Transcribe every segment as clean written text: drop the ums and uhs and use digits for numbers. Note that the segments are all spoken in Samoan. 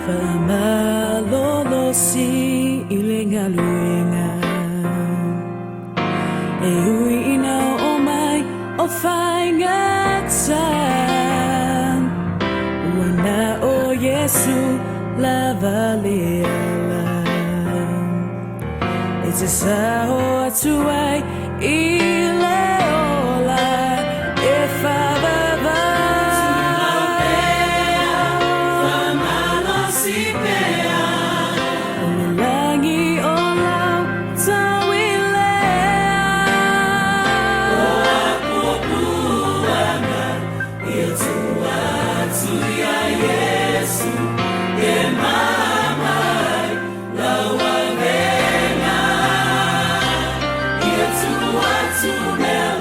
Faamalolosi i le galuega. E ui ina oo mai o faigata, ua na o Iesu lava le ala e te sao atu ai i le ola e faavavau. Faamalosi pea. O le lagi o lau tauilea. O apuapuaga ia tuu atu ia Iesu e mamai lau avega. Ia tuu atu mea.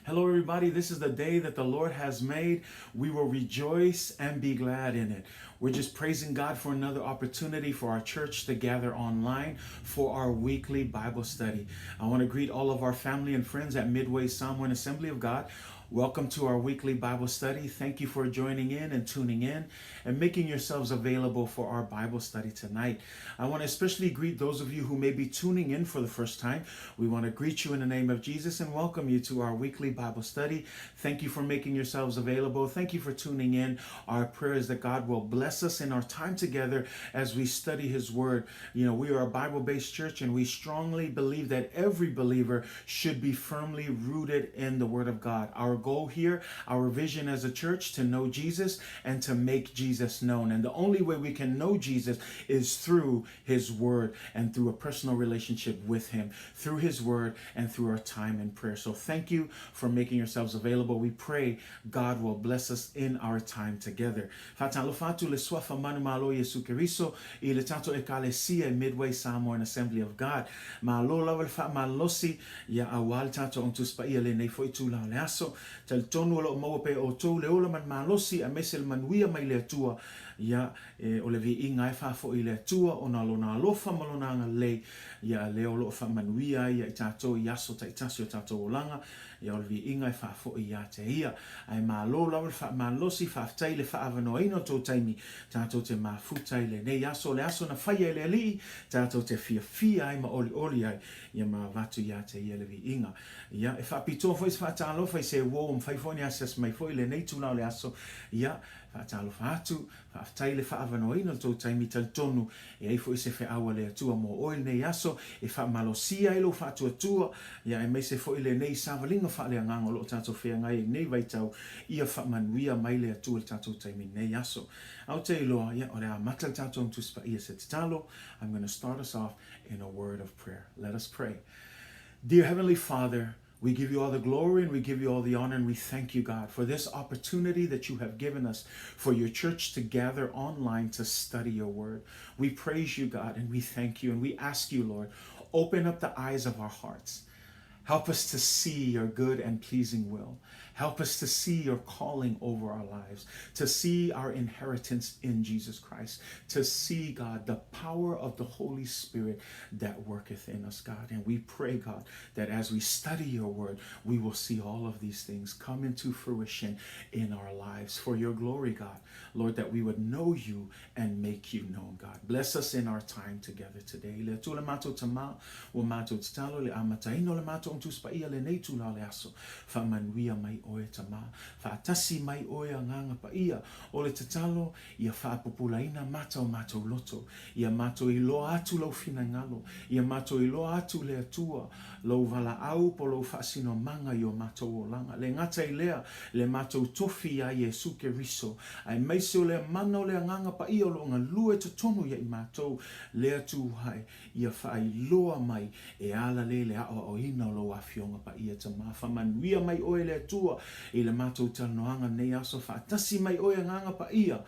Hello, everybody. This is the day that the Lord has made. We will rejoice and be glad in it. We're just praising God for another opportunity for our church to gather online for our weekly Bible study. I want to greet all of our family and friends at Midway Samoan Assembly of God. Welcome to our weekly Bible study. Thank you for joining in and tuning in and making yourselves available for our Bible study tonight. I want to especially greet those of you who may be tuning in for the first time. We want to greet you in the name of Jesus and welcome you to our weekly Bible study. Thank you for making yourselves available. Thank you for tuning in. Our prayer is that God will bless us in our time together as we study His Word. You know, we are a Bible based church and we strongly believe that every believer should be firmly rooted in the Word of God. Our goal here, our vision as a church, to know Jesus and to make Jesus known. And the only way we can know Jesus is through His Word and through a personal relationship with Him, through His Word and through our time in prayer. So thank you for making yourselves available. We pray God will bless us in our time together. Faatalofa atu i le suafa manumalo Iesu Keriso i le tatou ekalesia Midway Samoan Assembly of God. Malo lava le faamalosi ia auā le tatou Autusi Paia lenei foi itula o le aso. Talitonu o loo maua pea e outou le ola ma le malosi aemaise le manuia mai le Atua ia e o le viiga e faafoi i le Atua ona lona alofa ma lona agalelei ia lea o loo faamanuia ai ia i tatou i aso taitasi o tatou olaga ia o le viiga e faafoi ia te ia. Ae malo lava le faamalosi, faafetai i le faaavanoaina o tou taimi tatou te mafuta i lenei aso, o le aso na faia e le Alii, tatou te fiafia ai ma olioli ai, ia ma avatu ia te ia le viiga. Ia, e faapitoa foi se faatalofa i se uo ua mafai foi ona asiasi mai foi i lenei tula o le aso, ia, faatalofa atu, Faafetai i le faaavanoaina o le tou taimi talitonu e ai foi se feau a le Atua mo oe i lenei aso e faamalosia ai lou faatuatua, ia aemaise foi lenei savaliga faaleagaga o lo o tatou feagai ai i lenei vaitau, ia faamanuia mai le Atua i le tatou taimi i lenei aso. A ou te iloa, ia, o le a amata le tatou Tusi Paia se tatalo, I'm gonna start us off in a word of prayer. Let us pray. Dear Heavenly Father, We give you all the glory and we give you all the honor and we thank you, God, for this opportunity that you have given us for your church to gather online to study your word. We praise you, God, and we thank you and we ask you, Lord, open up the eyes of our hearts. Help us to see your good and pleasing will. Help us to see your calling over our lives, to see our inheritance in Jesus Christ, to see, God, the power of the Holy Spirit that worketh in us, God. And we pray, God, that as we study your word, we will see all of these things come into fruition in our lives for your glory, God. Lord, that we would know you and make you known, God. Bless us in our time together today. Le Atua le matou Tama, ua matou tatalo i le amataina o le matou Tusi Paia lenei tula o le aso. Faamanuia mai oe, Tama. Faatasi mai oe Agaga Paia. O le tatalo, ia faapupulaina mata o matou loto. Ia matou iloa atu lou finagalo. Ia matou iloa atu le Atua, lou valaau po lou faasinomaga i o matou olaga. Le gata i lea, le matou tofi iā Iesu Keriso, aemaise o le mana o le Agaga Paia o lo o galue totonu ia i matou, lea Tūhae, ia faailoa mai e ala le le aoaoina o lou Afioga Paia Tama. Faamanuia mai oe le Atua i le matou talanoaga nei aso, faatasi mai oe Agaga Paia,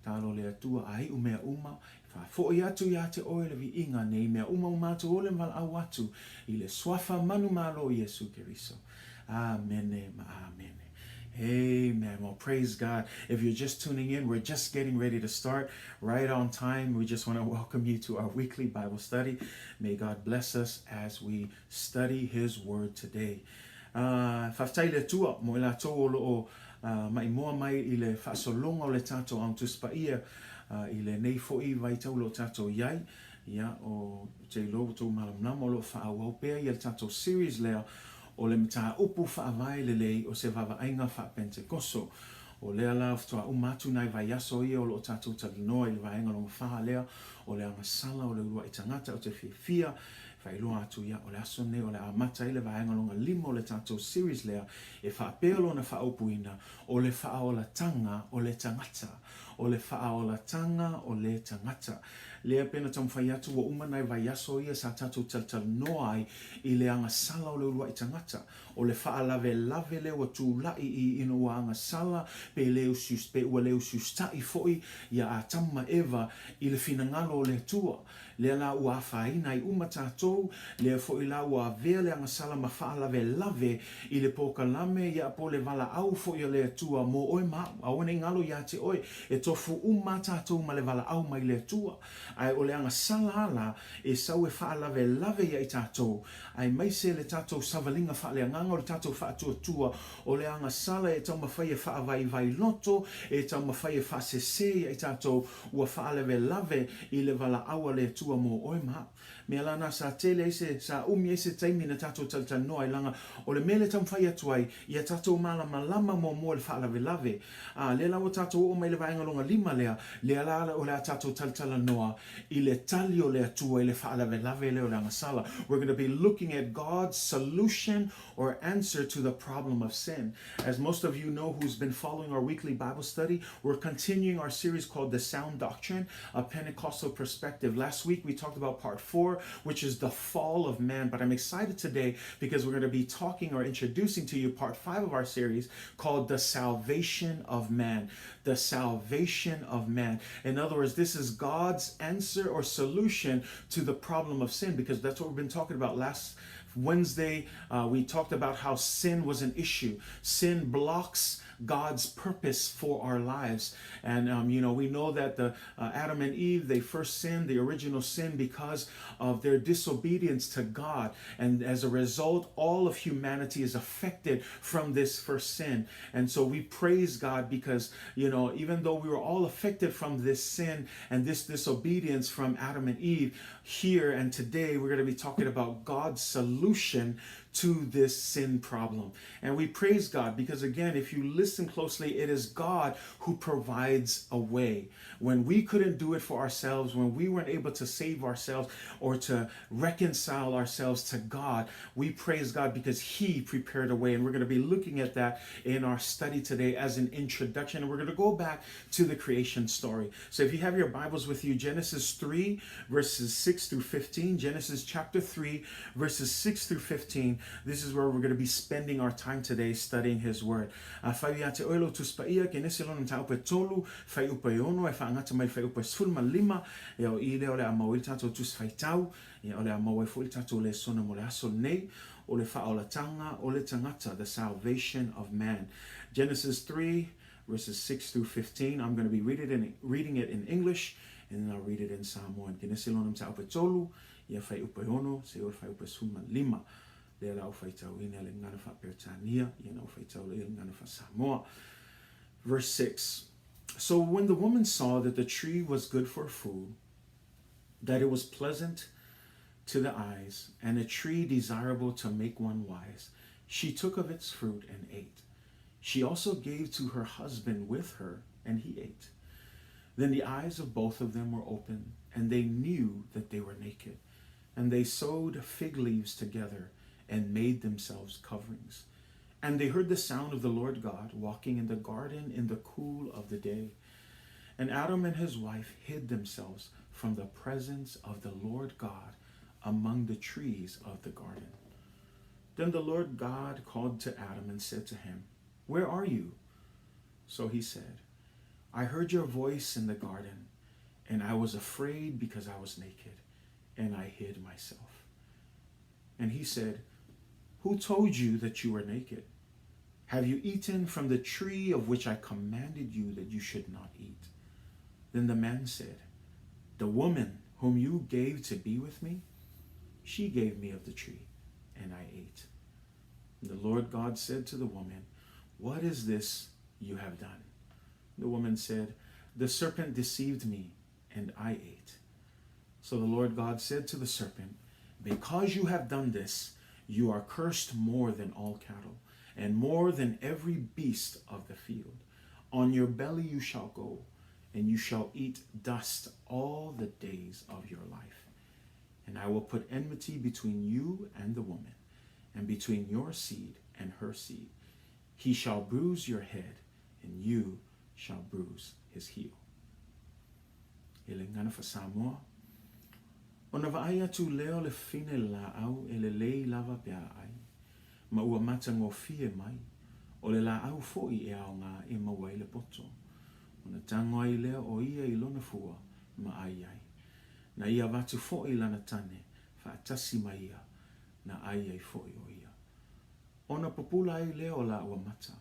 Talo le Atua a iu mea uma, e faafoi atu iā te oe le viiga nei mea uma ua matou ole ma valaau atu i le Suafa manumalo o Iesu Keriso. Amene ma amene. Amen. Well, praise God. If you're just tuning in, we're just getting ready to start right on time. We just want to welcome you to our weekly Bible study. May God bless us as we study His Word today. Faafetai i le Atua mo i latou o lo o maimoa mai i le faasologa o le tatou Ao Tusi Paia i lenei foi vaitau o lo o tatou i ai. Ia, ou te iloa ua outou malamalama o lo o faaauau pea ia le tatou series lea o le mataupu faavae lelei o se vaavaaiga faa-Pentekoso. O lea la faatoa uma atu nai vaiaso ia o lo o tatou talanoa i le vaega lona fa lea o le agasala o le uluai tagata ou te fiafia Faailoa atu ia, o le aso lenei o le a amata ai le vaega lona lima o le tatou series lea e faapea lona faaupuina, o le faaolataga o le tagata. O le faaolataga o le tagata. Lea pei ona taumafai atu ua uma nai vaiaso ia sa tatou talatalanoa ai i le agasala o le uluai tagata. O le faalavelave lea ua tulai i ina ua agasala pe le usius, pe ua le usiusitai foi ia Atamu ma Eva i le finagalo o le Atua. Lea la ua afaina ai uma tatou, lea foi la ua avea le agasala ma faalavelave i le polokalame ia po o le valaau foi a le Atua mo oe ma au. Aua ne i galo ia te oe, e tofu uma lava tatou ma le valaau mai le Atua. Ae o le agasala lava la e sau e faalavelave ia i tatou, aemaise le tatou savaliga faaleagaga o le tatou faatuatua, o le agasala e taumafai e faavaivai loto, e taumafai e faasese ia i tatou, ua faalavelave i le valaau a le Atua mo oe ma au. Mea la na sa tele ai se, sa umi ai se taimi na tatou talatalanoa ai laga o le mea lea taumafai atu ai, ia tatou malamalama muamua i le faalavelave. A, lea la ua tatou oo mai i le vaega lona lima lea, lea la o le a tatou talatalanoa i le tali o le Atua i le faalavelave lea o le agasala. We're gonna be looking at God's solution or answer to the problem of sin. As most of you know who's been following our weekly Bible study, we're continuing our series called The Sound Doctrine, a Pentecostal Perspective. Last week we talked about part 4, which is the fall of man, but I'm excited today because we're going to be talking or introducing to you part 5 of our series called The Salvation of Man. The Salvation of Man. In other words, this is God's answer or solution to the problem of sin, because that's what we've been talking about last Wednesday. We talked about how sin was an issue. Sin blocks God's purpose for our lives. And, we know that the Adam and Eve, they first sinned, the original sin, because of their disobedience to God. And as a result, all of humanity is affected from this first sin. And so we praise God because, even though we were all affected from this sin and this disobedience from Adam and Eve, here and today we're going to be talking about God's solution to this sin problem. And we praise God because, again, if you listen closely, it is God who provides a way. When we couldn't do it for ourselves, when we weren't able to save ourselves or to reconcile ourselves to God, we praise God because He prepared a way. And we're going to be looking at that in our study today as an introduction. And we're going to go back to the creation story. So if you have your Bibles with you, Genesis 3, verses 6 through 15, Genesis chapter 3, verses 6 through 15, this is where we're going to be spending our time today studying His Word. Afai ia te oe lo Tusi Paia, Kenese lona mataupu e tolu, fuaiupu e ono, e faagata mai le fuaiupu e 15, ia o i lea o le a maua ai le tatou Tusi Faitau, ia o le a maua ai foi le tatou lesona mo le aso lenei, o le faaolatanga o le tagata, the salvation of man. Genesis 3, verses 6 through 15. I'm going to be reading it in, reading it in English, and then I'll read it in Samoan. Kenese lona mataupu e tolu, ia fuaiupu e ono, seia oo i le fuaiupu e 15. Lea la ou faitauina le gagana faa-Peretania, ia na ou faitau lea i le gagana faa-Samoa. Verse 6. So when the woman saw that the tree was good for food, that it was pleasant to the eyes, and a tree desirable to make one wise, she took of its fruit and ate. She also gave to her husband with her, and he ate. Then the eyes of both of them were opened, and they knew that they were naked. And they sewed fig leaves together and made themselves coverings. And they heard the sound of the Lord God walking in the garden in the cool of the day. And Adam and his wife hid themselves from the presence of the Lord God among the trees of the garden. Then the Lord God called to Adam and said to him, Where are you? So he said, I heard your voice in the garden, and I was afraid because I was naked, and I hid myself. And he said, Who told you that you were naked? Have you eaten from the tree of which I commanded you that you should not eat? Then the man said, The woman whom you gave to be with me, she gave me of the tree, and I ate. And the Lord God said to the woman, What is this you have done? The woman said, The serpent deceived me, and I ate. So the Lord God said to the serpent, Because you have done this, you are cursed more than all cattle, and more than every beast of the field. On your belly you shall go, and you shall eat dust all the days of your life. And I will put enmity between you and the woman, and between your seed and her seed. He shall bruise your head, and you shall bruise his heel. I le gagana faa-Samoa. Ona vaai atu lea o le fafine i le lāʻau e lelei lava pe a ʻai, ma ua matagofie mai, o le lāʻau foi e aoga e maua ai le poto. Ona tago ai lea o ia i lona fua ma ʻai ai. Na ia avatu foi i lana tane faatasi ma ia, na ʻai ai foi o ia. Ona pupula ai lea o lāua mata,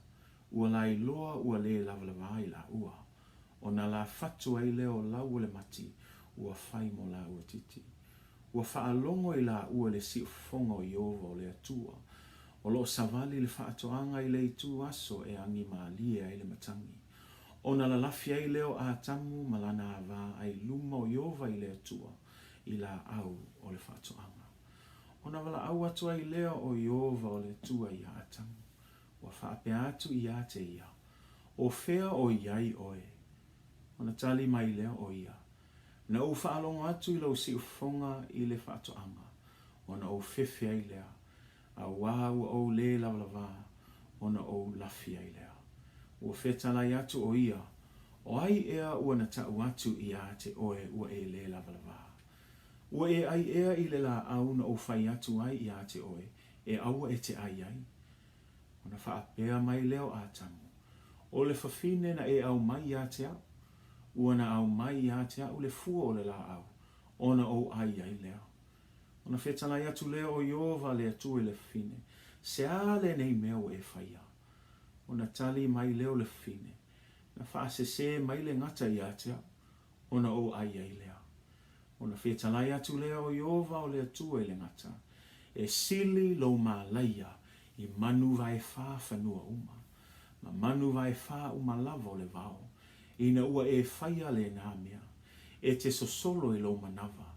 ua lailoa ua lē lavalava i lāua. Ona lafatu ai lea o lau o le mati ua fai mo lāua titi. Ua faalogo i lāua le siufofoga o Ieova o le Atua, o lo o savali le faatoaga i le itu aso e agi mālie ai le matagi. Ona lalafi ai lea o Atamu ma lana avā ai luma o Ieova i le Atua i lāʻau o le faatoaga. Ona valaau atu ai lea o Ieova o le Atua iā Atamu, ua faapea atu iā te ia, O fea o i ai ʻoe? Ona tali mai lea o ia, Na ou faalogo atu i lou siufofoga i le faatoaga, ona ou fefe ai lea, auā ua ou lē lavalava, ona ou lafi ai lea. Ua fetalai atu ʻo ia, O ai ea ua na taʻu atu iā te ʻoe ua e lē lavalava? Ua e ʻai ea i le lāʻau na ou fai atu ai iā te ʻoe, e aua e te ʻai ai? Ona faapea mai lea o Atamu, O le fafine na e aumai iā te aʻu, ua na aumai iā te aʻu le fua o le lāʻau, ona ou ʻai ai lea. Ona fetalai atu lea o Ieova le Atua i le fafine, Se a lenei mea ua e faia? Ona tali mai lea o le fafine, Na faasesē mai le gata iā te aʻu, ona ou ʻai ai lea. Ona fetalai atu lea o Ieova o le Atua i le gata, E sili lou mālaia i manu vaefā fanua uma, ma manu vaefā uma lava o le wao, ina ua e faia lēnā mea, e te sosolo i lou manawa,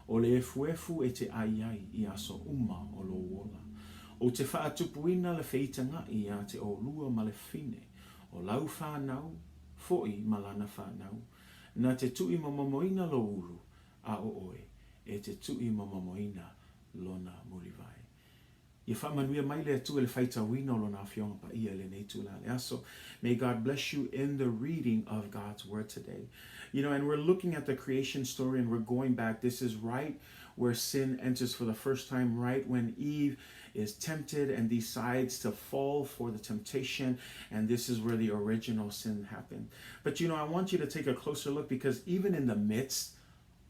o le efuefu e te ʻai ai i aso uma o lou ola. Ou te faatupuina le feitagaʻi iā te ʻolua ma le fine, o lau whānau, foʻi ma lana whānau, Na te tuʻi momomoina lou ulu, a ʻo ʻoe, e te tuʻi momomoina lona muliwai. Ia faamanuia mai le Atua i le faitauina o Lona Afioga Paia i lenei itula le aso. May God bless you in the reading of God's Word today. You know, and we're looking at the creation story and we're going back. This is right where sin enters for the first time, right when Eve is tempted and decides to fall for the temptation. And this is where the original sin happened. But you know, I want you to take a closer look because even in the midst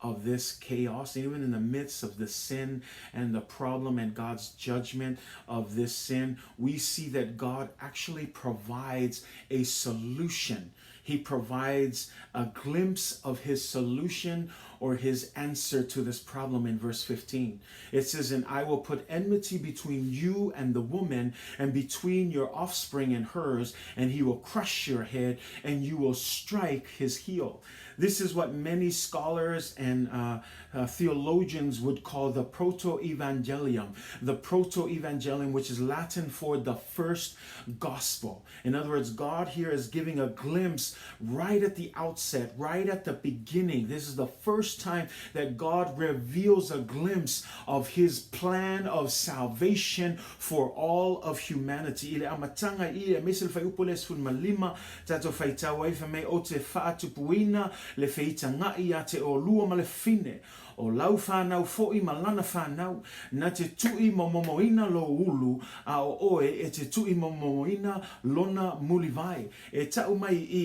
of this chaos, even in the midst of the sin and the problem and God's judgment of this sin, we see that God actually provides a solution. He provides a glimpse of his solution or his answer to this problem in verse 15. It says, And I will put enmity between you and the woman, and between your offspring and hers, and he will crush your head, and you will strike his heel. This is what many scholars and uh, uh, theologians would call the proto-evangelium. The proto-evangelium, which is Latin for the first gospel. In other words, God here is giving a glimpse right at the outset, right at the beginning. This is the first time that God reveals a glimpse of his plan of salvation for all of humanity. I le amataga i aemaise le fuaiupu lea 15, tatou faitau ai fai mai ou te faatupuina le feitagaʻi iā te ʻolua ma le fine, o lau whānau foʻi ma lana whānau, na te tuʻi momomoina lou ulu, a ʻo ʻoe e te tuʻi momomoina lona muliwai. E taʻu mai i,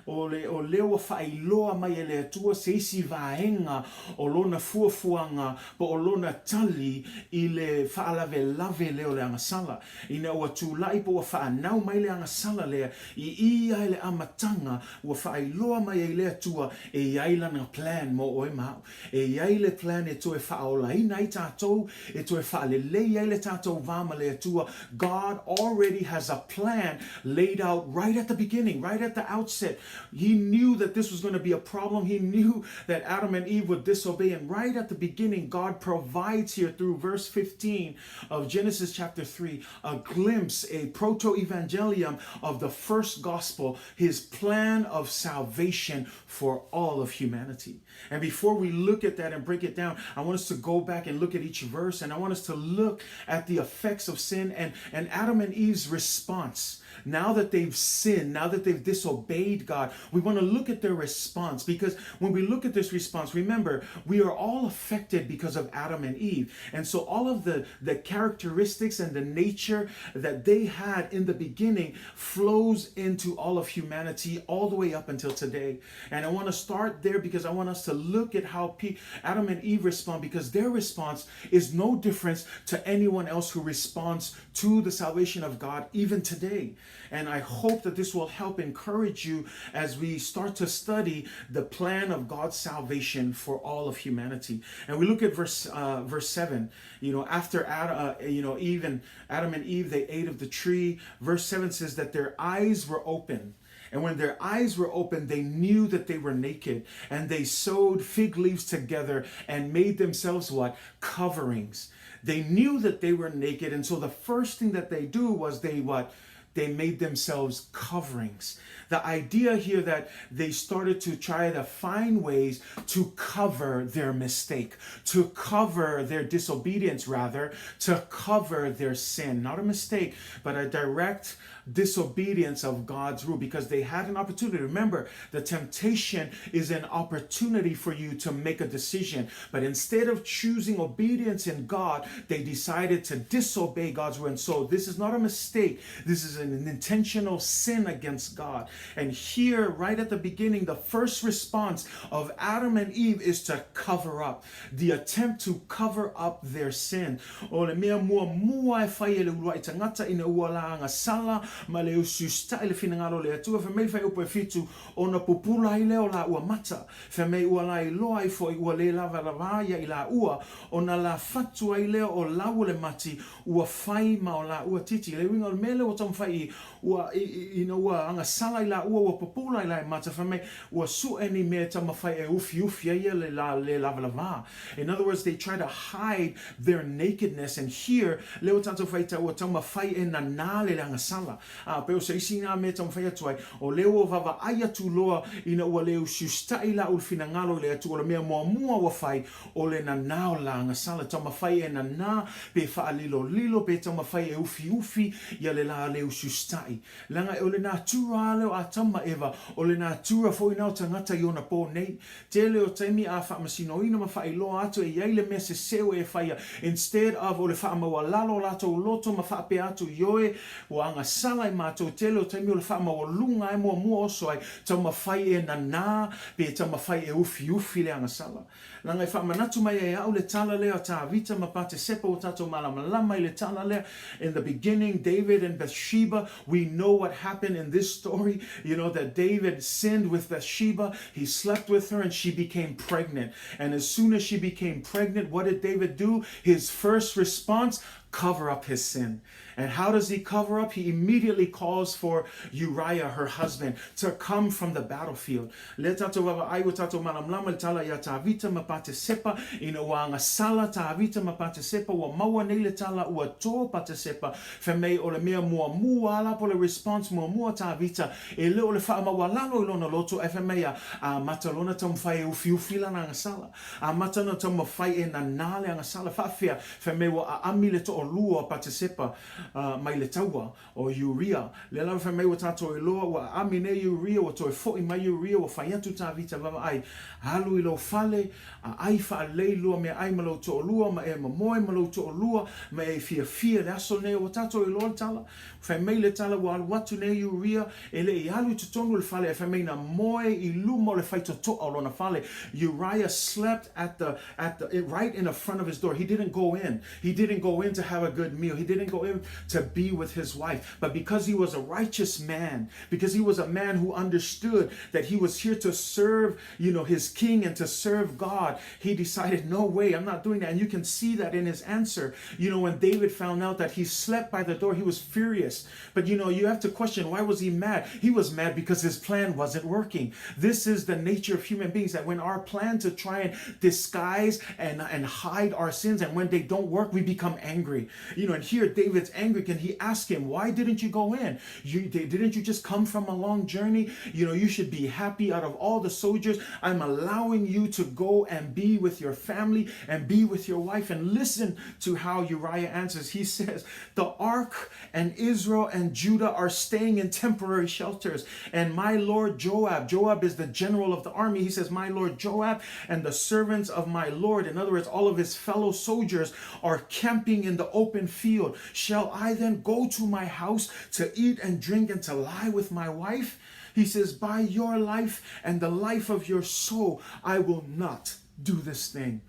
o le, o lea ua faailoa mai e le Atua se isi vaega o lona fuafuaga po o lona tali i le faalavelave lea o le agasala. Ina ua tulai po ua whaanau mai le agasala lea, i i ai le amataga ua faailoa mai ai le Atua e i ai lana plan mo ʻoe ma aʻu. E i ai le plan e toe faaolaina ai tatou, e toe faalelei ai le tatou va ma le Atua. God already has a plan laid out right at the beginning, right at the outset. He knew that this was going to be a problem. He knew that Adam and Eve would disobey. And right at the beginning, God provides here through verse 15 of Genesis chapter 3 a glimpse, a proto-evangelium of the first gospel, his plan of salvation for all of humanity. And before we look at that and break it down, I want us to go back and look at each verse, and I want us to look at the effects of sin and, and Adam and Eve's response. Now that they've sinned, now that they've disobeyed God, we want to look at their response because when we look at this response, remember, we are all affected because of Adam and Eve. And so all of the, the characteristics and the nature that they had in the beginning flows into all of humanity all the way up until today. And I want to start there because I want us to look at how Adam and Eve respond because their response is no difference to anyone else who responds to the salvation of God even today. And I hope that this will help encourage you as we start to study the plan of God's salvation for all of humanity. And we look at verse verse 7. You know, after Adam, you know, Eve and Adam and Eve, they ate of the tree. Verse 7 says that their eyes were open. And when their eyes were opened, they knew that they were naked. And they sewed fig leaves together and made themselves what? Coverings. They knew that they were naked. And so the first thing that they do was they what? They made themselves coverings. The idea here that they started to try to find ways to cover their mistake, to cover their disobedience, rather, to cover their sin. Not a mistake, but a direct disobedience of God's rule because they had an opportunity. Remember, the temptation is an opportunity for you to make a decision. But instead of choosing obedience in God, they decided to disobey God's rule. And so this is not a mistake. This is an intentional sin against God. And here, right at the beginning, the first response of Adam and Eve is to cover up. The attempt to cover up their sin. O le mea muamua e fai e le uluai tagata ina ua la agasala ma le usiusitai i le finagalo o le Atua, fai mai le fuaiupu e fitu, ona pupula ai lea o laua mata, fai mai ua lailoa ai foi ua le lavalava ia i laua, ona la fatu ai lea o lau o le mati ua fai ma o laua titi. I le uiga o le mea lea ua taumafai i, ua, ina ua agasala i laua ua pupula i lae mata, fai mai ua sue ni mea e taumafai e ufiufi ai ia le la le lavalava. In other words, they try to hide their nakedness and here, lea ua tatou faitau ua taumafai e nanā le agasala. A pei o se isi nā mea e taumafai atu ai, o lea ua vaavaai atu loa ina ua le usiusitaʻi la u le finagalo i le Atua, o le mea muamua ua fai, o le nanā o le agasala. Taumafai e nanā pe faalilolilo pe taumafai e ufiufi ia le la le usiusitaʻi. Leaga o le natura a lea o Atama ma Eva, o le natura foi na o tagata i ona pō nei. Tele o taimi a faamasinoina ma faailoa atu e iai le mea sese ua e faia instead of o le faamaualalo o latou loto ma faapea atu ioe ua agasala i matou tele o taimi o le faamaualuga e muamua oso ai taumafai e nanā pe taumafai e ufiufi le agasala. Leaga e faamanatu mai ai au le tala lea a Tavita ma Patesepa ua tatou malamalama i le tala lea in the beginning David and Bathsheba we know what happened in this story you know that David sinned with Bathsheba he slept with her and she became pregnant and as soon as she became pregnant what did David do his first response cover up his sin And how does he cover up? He immediately calls for Uriah, her husband, to come from the battlefield. Le tatou vaavaai ua tatou malamalama i le tala ia Tavita ma Patesepa, ina ua agasala Tavita ma Patesepa, ua maua nei le tala ua tō Patesepa, fai mai o le mea muamua ala po o le response muamua Tavita, e le o le faamaualalo i lona loto, ae fai mai a amata lona taumafai e ufiufi lana agasala. Amata ona taumafai e nanā le agasala faafea, fai mai ua aami le toalua o Patesepa mai le taua o Uria. Lea lava fai mai ua tatou iloa ua aami nei Uria, ua toe foʻi mai Uria, ua fai atu Tavita vaavaai, alu i lou fale, a ai faalelei lua meaai ma lou toalua, ma e mamoe ma lou toalua, ma e fiafia i le aso lenei. Ua tatou iloa le tala. Fai mai le tala ua alu atu nei Uria e le i alu i totonu o le fale ae fai mai na moe i luma o le faitotoa o lona fale. Uriah slept at the at the right in the front of his door. He didn't go in. He didn't go in to have a good meal. He didn't go in to be with his wife. But because he was a righteous man, because he was a man who understood that he was here to serve, you know, his king and to serve God, he decided, no way, I'm not doing that. And you can see that in his answer. You know, when David found out that he slept by the door, he was furious. But you know, you have to question why was he mad? He was mad because his plan wasn't working. This is the nature of human beings that when our plan to try and disguise and, and hide our sins, and when they don't work, we become angry. angry. You know, and here David's angry. Can he ask him, why didn't you go in? You didn't you just come from a long journey? You know, you should be happy out of all the soldiers. I'm allowing you to go and be with your family and be with your wife. And listen to how Uriah answers. He says, the ark and Israel and Judah are staying in temporary shelters. And my lord Joab, Joab is the general of the army. He says, my lord Joab and the servants of my lord, in other words, all of his fellow soldiers, are camping in the open field. Shall I then go to my house to eat and drink and to lie with my wife? He says, by your life and the life of your soul, I will not do this thing.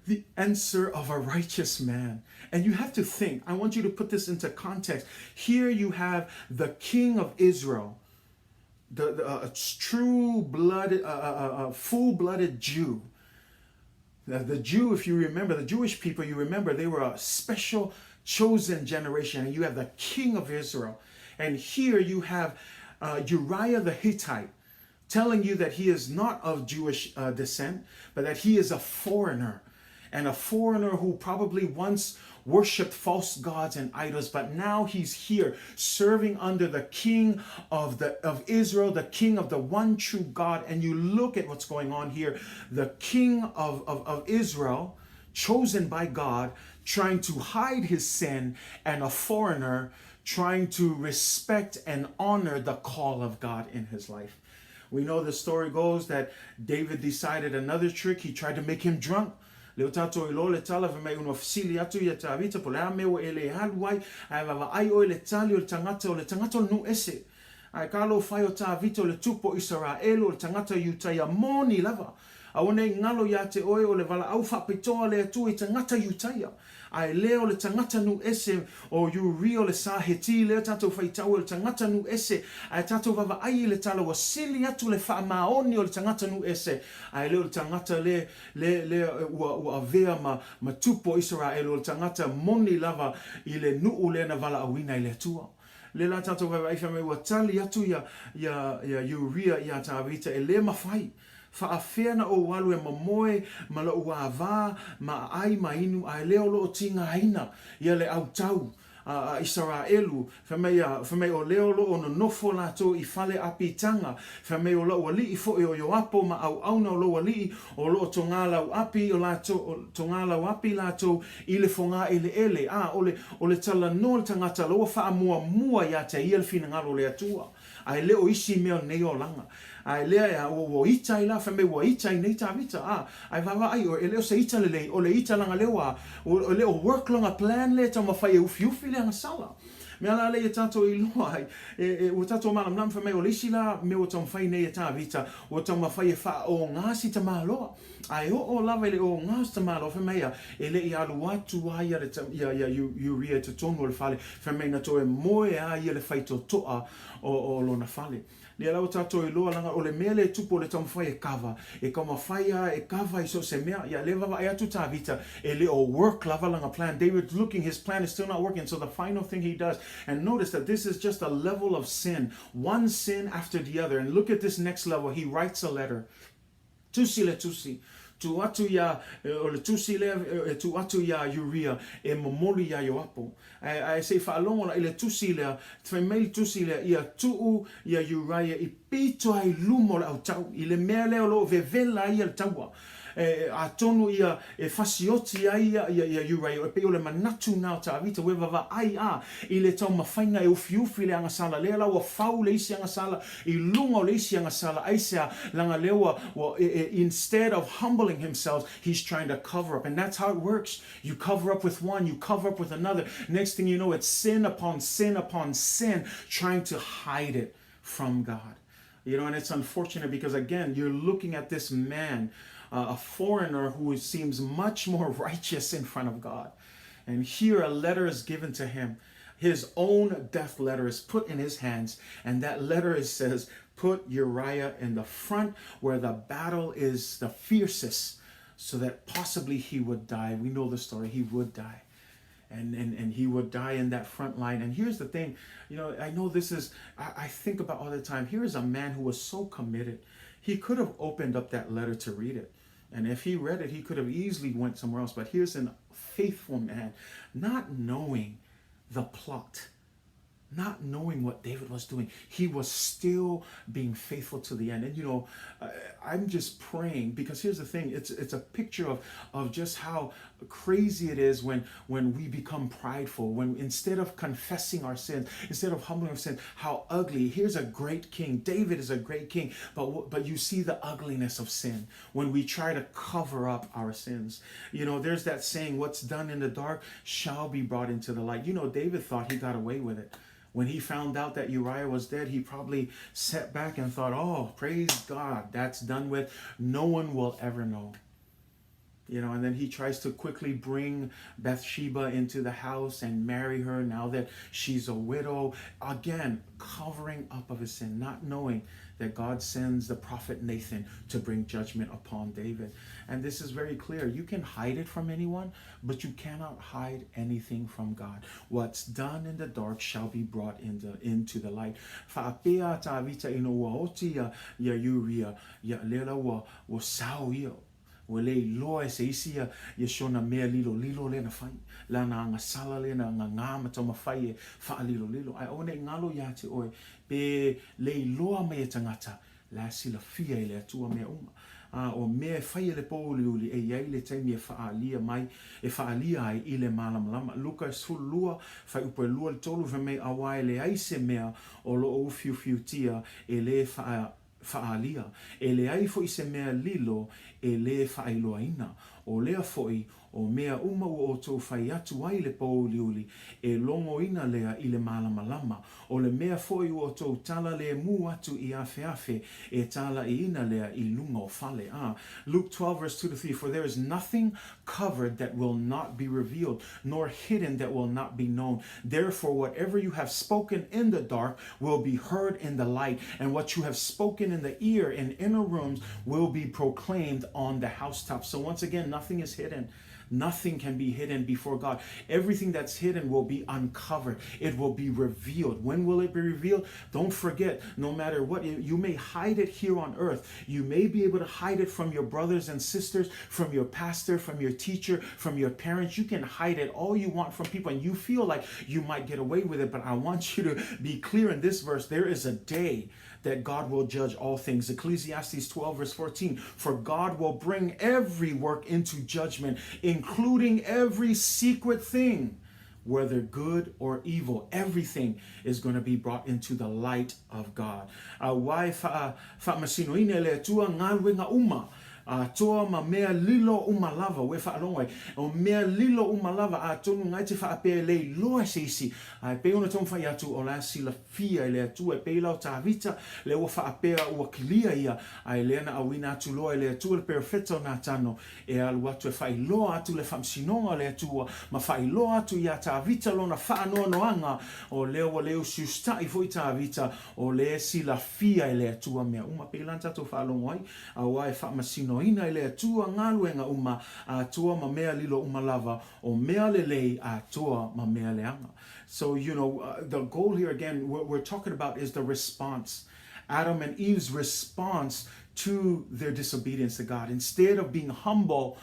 The answer of a righteous man. And you have to think, I want you to put this into context. Here you have the king of Israel, the true blooded, full-blooded Jew. The Jew, if you remember, the Jewish people, you remember, they were a special chosen generation. And you have the king of Israel. And here you have Uriah the Hittite telling you that he is not of Jewish descent, but that he is a foreigner. And a foreigner who probably once worshipped false gods and idols, but now he's here serving under the king of Israel, the king of the one true God. And you look at what's going on here. The king of Israel, chosen by God, trying to hide his sin, and a foreigner trying to respect and honor the call of God in his life. We know the story goes that David decided another trick. He tried to make him drunk. Le o tātou i lo le tala fai mai una fesili atu ia Tavita po le a mea ua e le alu ai, ae vaavaai oe le tali o le tagata o le tagata o le nuu ese. Ae ka lo fai o Tavita o le tupu o Isaraelu o le tagata Iutaia moni lava. Aua nei ngalo ia te oe o le valaau faapitoa le Atua i tagata Iutaia. Ae lea o le tagata nuu ese o Uria o le sa Heti lea tātou faitau o le tagata nuu ese. Ae tātou vaavaai i le tala ua sili atu le faamaoni o le tagata nuu ese. Ae lea o le tagata le le le ua ua avea ma ma tupu o Isaraelu o le tagata moni lava i le nuu lea na valaauina i le Atua. Le la tātou vaavaai fai mai ua tali atu ia ia ia Uria iā Tavita e le mawhai. Faafea na ou alu e momoe ma loʻu āwā ma aai ma inu ae lea o loo tigaina ia le autau a Isaraelu, fai mai a, fai mai o lea o loo nonofo latou i fale apitaga, fai mai o loʻu alii foʻi o Ioapo ma auauna o lou alii o loo togalau api o latou, togalau api latou i le fogā eleele, a o le, o le talanoa le tagata la ua faamuamua ia te ia le finagalo o le Atua. Ae le o isi mea o lenei olaga. Ae lea e a, ua, ua ita ai la, fai mai ua ita ai nei Tavita, a, ae vaavaai oe, e le o se ita lelei, o le ita laga lea ua, ua, e le o work lona plan lea e taumafai e ufiufi le agasala. Mea la lea ia tatou iloa ai, e, e, ua tatou malamalama fai mai o le isi la mea ua taumafai nei e Tavita, ua taumafai e faaoga si tamaloa. Ae oo lava i le oga o si tamaloa, fai mai a, e le i alu atu a ia le, ia, ia Uria i totonu o le fale, fai mai na toe moe a ia le faitotoa o, o lona fale. Lea la ua tatou iloa laga o le mea lea e tupu o le taumafai e kava, e taumafai a e kava i so o se mea. Ia lea vaavaai atu Tavita e le o work lava lana plan. David looking his plan is still not working. So the final thing he does, and notice that this is just a level of sin, one sin after the other. And look at this next level. He writes a letter. Tusi le tusi. Tuu atu iā, o le tusi lea e tuu atu iā Uria e momoli iā Ioapo. Ae, ae se i faalogo la i le tusi lea, fai mai le tusi lea, ia tuu iā Uriah i pito ai luma o le autau, i le mea lea o lo o vevela ai ia le taua. E, atonu ia e fasioti ai ia, ia, ia Uriah, e pei o le manatu na o Tavita, ua vaavaai a i le taumafaiga e ufiufi le agasala lea la ua fau le isi agasala i luga o le isi agasala, aisea, laga lea ua, ua, e, e, instead of humbling himself, he's trying to cover up. And that's how it works. You cover up with one, you cover up with another. Next thing you know, it's sin upon sin upon sin, trying to hide it from God. You know, and it's unfortunate because, again, you're looking at this man, a foreigner who seems much more righteous in front of God. And here a letter is given to him. His own death letter is put in his hands. And that letter is, says, put Uriah in the front where the battle is the fiercest, so that possibly he would die. We know the story. He would die. And he would die in that front line. And here's the thing, you know, I know this is, I think about all the time. Here is a man who was so committed. He could have opened up that letter to read it. And if he read it, he could have easily went somewhere else. But here's an faithful man, not knowing the plot, not knowing what David was doing, he was still being faithful to the end. And you know, I'm just praying, because here's the thing, it's a picture of just how crazy it is when we become prideful, when instead of confessing our sins, instead of humbling our sins, how ugly. Here's a great king. David is a great king, but you see the ugliness of sin when we try to cover up our sins. You know, there's that saying, what's done in the dark shall be brought into the light. You know, David thought he got away with it. When he found out that Uriah was dead, he probably sat back and thought, oh, praise God, that's done with. No one will ever know. You know, and then he tries to quickly bring Bathsheba into the house and marry her now that she's a widow. Again, covering up of his sin, not knowing that God sends the prophet Nathan to bring judgment upon David. And this is very clear. You can hide it from anyone, but you cannot hide anything from God. What's done in the dark shall be brought into the light. Fa'apea Tavita ina ua oti ia ia Uria, ia lela ua sao ia. Ua le iloa e se isi ia sona mea lilolilo lea na fai, lana agasala lea na gagā ma taumafai e faalilolilo. Ae aua ne i galo iā te oe, pe le iloa mai e tagata, la e silafia e le Atua mea uma. A o mea e fai e le pōuliuli e i ai le taimi e faaalia mai, e faaalia ai i le malamalama. Luka 12, fuaiupu e 2 i le 3, fai mai, Auā e leai se mea o loo ufiufiutia e lē faa, faaalia, e leai foi se mea lilo e lē faailoaina, o lea foi, o mea uma ua outou fai atu ai le pōuliuli, e logoina lea i le malamalama, o le mea foi ua outou tala lēmū atu i afeafe, e tālaʻiina lea i luga o fale. A, Luke 12 verse 2 to 3, For there is nothing covered that will not be revealed, nor hidden that will not be known. Therefore, whatever you have spoken in the dark will be heard in the light, and what you have spoken in the ear in inner rooms will be proclaimed on the housetops. So once again, nothing is hidden. Nothing can be hidden before God. Everything that's hidden will be uncovered. It will be revealed. When will it be revealed? Don't forget, no matter what, you may hide it here on earth. You may be able to hide it from your brothers and sisters, from your pastor, from your teacher, from your parents. You can hide it all you want from people, and you feel like you might get away with it. But I want you to be clear in this verse. There is a day that God will judge all things. Ecclesiastes 12 verse 14, for God will bring every work into judgment, including every secret thing, whether good or evil. Everything is going to be brought into the light of God. Auā e faamasinoina e le Atua galuega uma, atoa ma mea lilo uma lava, ua e faalogo ai, o mea lilo uma lava, atonu ngai te faapea e le iloa e se isi, ae pei ona taumafai atu o la e silafia e le Atua, e pei la o Tavita, lea ua faapea ua kilia ia, ae lea na auina atu loa e le Atua le perofeta o Natano, e alu atu e faailoa atu le faamasinoga o le Atua, ma faailoa atu iā Tavita lona faanoanoaga, o lea ua le usiusitaʻi foi Tavita, o lea e silafia e le Atua mea uma. Pei la na tatou faalogo ai, auā e faamasinoina e le Atua galuega uma atoa ma mea lilo uma lava, o mea lelei atoa ma mea leaga. So, you know, the goal here again, what we're talking about is the response. Adam and Eve's response to their disobedience to God. Instead of being humble,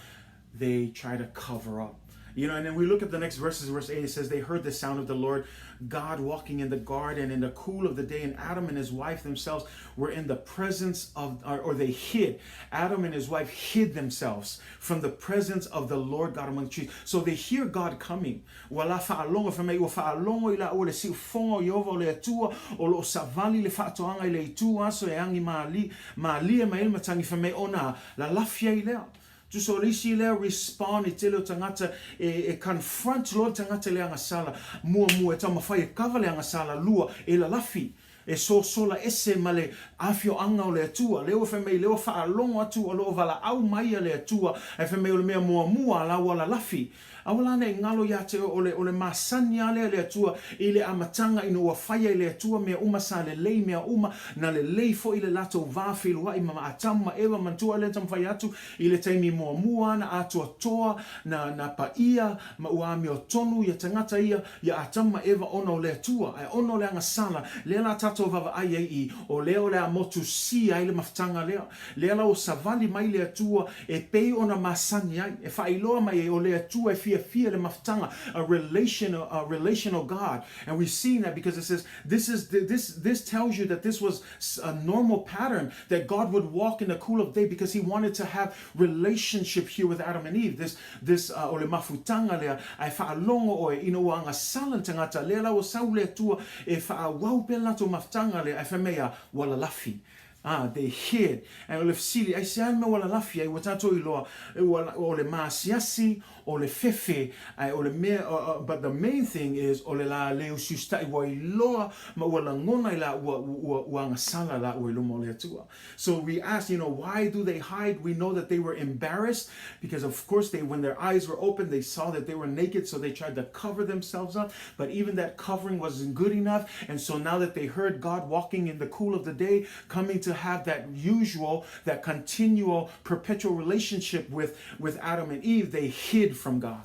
they try to cover up. You know, and then we look at the next verses, verse 8, it says, they heard the sound of the Lord God walking in the garden in the cool of the day, and Adam and his wife themselves were in the presence of, or they hid. Adam and his wife hid themselves from the presence of the Lord God among the trees. So they hear God coming. Ua la faalogo, fai mai, ua faalogo i laua le siufofoga o Ieova o le Atua, o lo o savali le faatoaga i le itu aso e agi mālie, mālie mai ai le matagi, fai mai, ona lalafi ai lea. Tusa o le isi lea respond i tele o tagata e, e confront loa le tagata i le agasala. Muamua, e taumafai e kava le agasala, lua, e lalafi. E sosola ese ma le afioaga o le Atua. Lea ua fai mai, lea ua faalogo atu o lo o valaau mai a le Atua, ae fai mai o le mea muamua a la ua lalafi. Aua la ne i galo iā te oe, o le, o le masani lava lea i le Atua i le amataga ina ua faia e le Atua mea uma sa lelei mea uma, na lelei foi le latou va feiloai ma Atamu ma Eva manatua lea na taumafai atu i le taimi muamua na atoatoa na, na paia ma ua amiotonu ia tagata ia ia Atamu ma Eva ona o le Atua, ae ona o le agasala, lea la tatou vaavaai ai i, o lea o le a motusia ai le mafutaga lea. Lea la ua savali mai le Atua e pei ona masani ai, e faailoa mai ai o le Atua e fiafia i le mafutaga, a relation, a relational God. And we've seen that because it says, this is, this, this tells you that this was a normal pattern that God would walk in the cool of day because he wanted to have relationship here with Adam and Eve. This, this, uh, o le mafutaga lea, ae faalogo oe ina ua agasala le tagata, lea la ua sau le Atua e faaauau pea le latou mafutaga lea, ae fai mai a, ua lalafi. Ah, they hid. And o le fesili, aisea le mea ua lalafi ai? Ua tatou iloa, ua, o le maasiasi, o le fefe, ae o le mea, uh, uh, but the main thing is, o le la le usiusita'i ua iloa ma ua lagona i la ua, ua, ua agasala la ua i luma o le Atua. So we ask, you know, why do they hide? We know that they were embarrassed because of course they, when their eyes were open, they saw that they were naked, so they tried to cover themselves up. But even that covering wasn't good enough. And so now that they heard God walking in the cool of the day, coming to have that usual, that continual, perpetual relationship with, with Adam and Eve, they hid from God.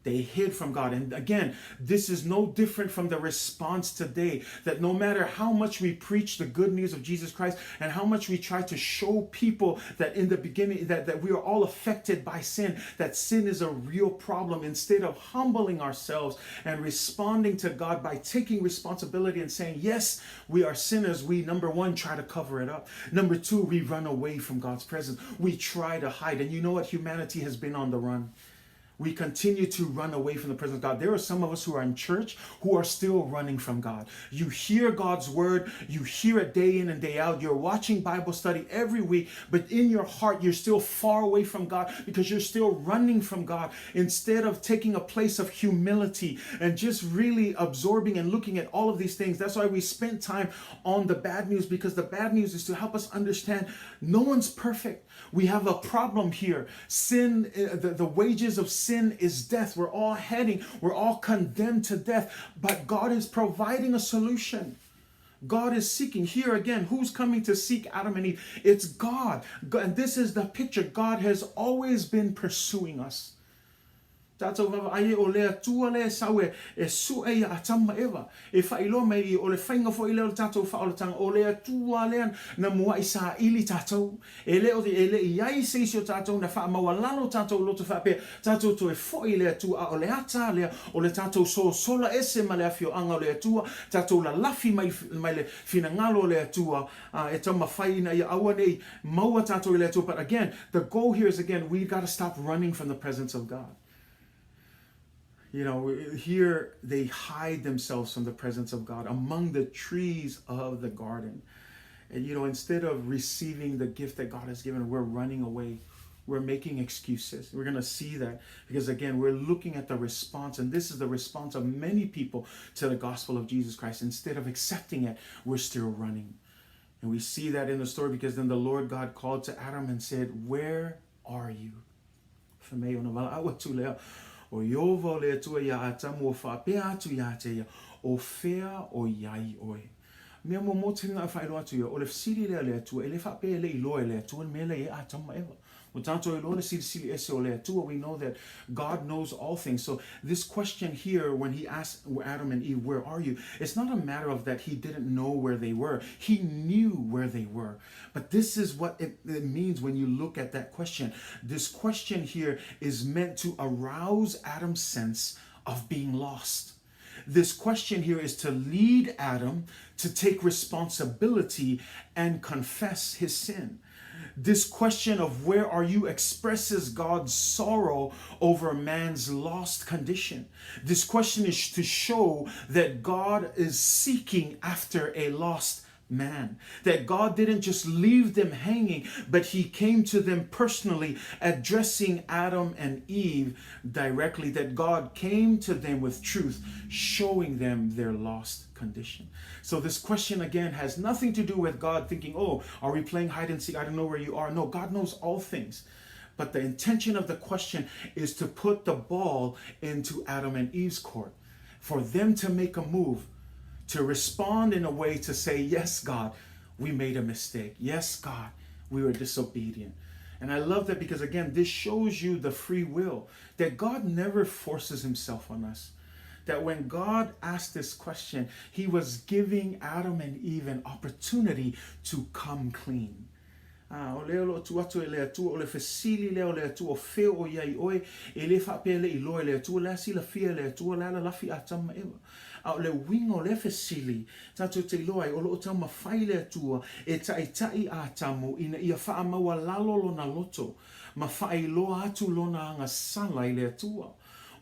They hid from God. And again, this is no different from the response today that no matter how much we preach the good news of Jesus Christ and how much we try to show people that in the beginning that, that we are all affected by sin, that sin is a real problem, instead of humbling ourselves and responding to God by taking responsibility and saying, yes, we are sinners, we, number one, try to cover it up. Number two, we run away from God's presence. We try to hide. And you know what? Humanity has been on the run. We continue to run away from the presence of God. There are some of us who are in church who are still running from God. You hear God's word, you hear it day in and day out. You're watching Bible study every week, but in your heart, you're still far away from God because you're still running from God instead of taking a place of humility and just really absorbing and looking at all of these things. That's why we spent time on the bad news, because the bad news is to help us understand no one's perfect. We have a problem here. Sin, eh, the, the wages of sin is death. We're all heading, we're all condemned to death, but God is providing a solution. God is seeking. Here again, who's coming to seek Adam and Eve? It's God. And this is the picture. God has always been pursuing us. Tatou vaavaai e o le Atua lea e sau e, e sue ia Atamu ma Eva, e faailoa mai i o le faiga foi lea o le tatou faaolataga, o le Atua lea na mua'i saili tatou. E le o, e le i ai se isi o tatou na faamaualalo tatou loto faapea, tatou toe foi i le Atua, a o le ata lea o le tatou sosola ese ma le afioaga o le Atua, tatou lalafi mai, mai le finagalo o le Atua, a, e taumafai ina ia aua nei maua tatou i le Atua. But again, the goal here is again, we got to stop running from the presence of God. You know, here they hide themselves from the presence of God among the trees of the garden. And, you know, instead of receiving the gift that God has given, we're running away. We're making excuses. We're going to see that because, again, we're looking at the response, and this is the response of many people to the gospel of Jesus Christ. Instead of accepting it, we're still running. And we see that in the story because then the Lord God called to Adam and said, Where are you? Fai mai ona valaau atu lea o Ieova o le Atua iā Atamu ua faapea atu iā te ia, O fea o i ai oe? Mea muamua tele na e faailoa atu ia, o le fesili lea a le Atua, e le faapea e le i loa e le Atua le mea lea i ai Atamu ma Eva. Ua tatou iloa le silisili ese o le Atua, we know that God knows all things. So this question here, when he asked Adam and Eve, where are you? It's not a matter of that he didn't know where they were. He knew where they were. But this is what it, it means when you look at that question. This question here is meant to arouse Adam's sense of being lost. This question here is to lead Adam to take responsibility and confess his sin. This question of where are you expresses God's sorrow over man's lost condition. This question is to show that God is seeking after a lost man. That God didn't just leave them hanging, but he came to them personally, addressing Adam and Eve directly. That God came to them with truth, showing them their lost condition. So this question again has nothing to do with God thinking, oh, are we playing hide and seek? I don't know where you are. No, God knows all things. But the intention of the question is to put the ball into Adam and Eve's court, for them to make a move, to respond in a way to say, Yes, God, we made a mistake. Yes, God, we were disobedient. And I love that because, again, this shows you the free will that God never forces himself on us. That when God asked this question, he was giving Adam and Eve an opportunity to come clean. Ā, o lea o lo o tuu atu e le Atua, o le fesili lea o le Atua, o fea o i ai oe, e le faapea le iloa e le Atua, lea silafia e le Atua, lea lalafi Atamu ma Eva. A o le uiga o lea fesili, tatou te iloa ai, o lo o taumafai le Atua e taita'i Atamu ina ia faamaualalo lona loto, ma faailoa atu lona agasala i le Atua.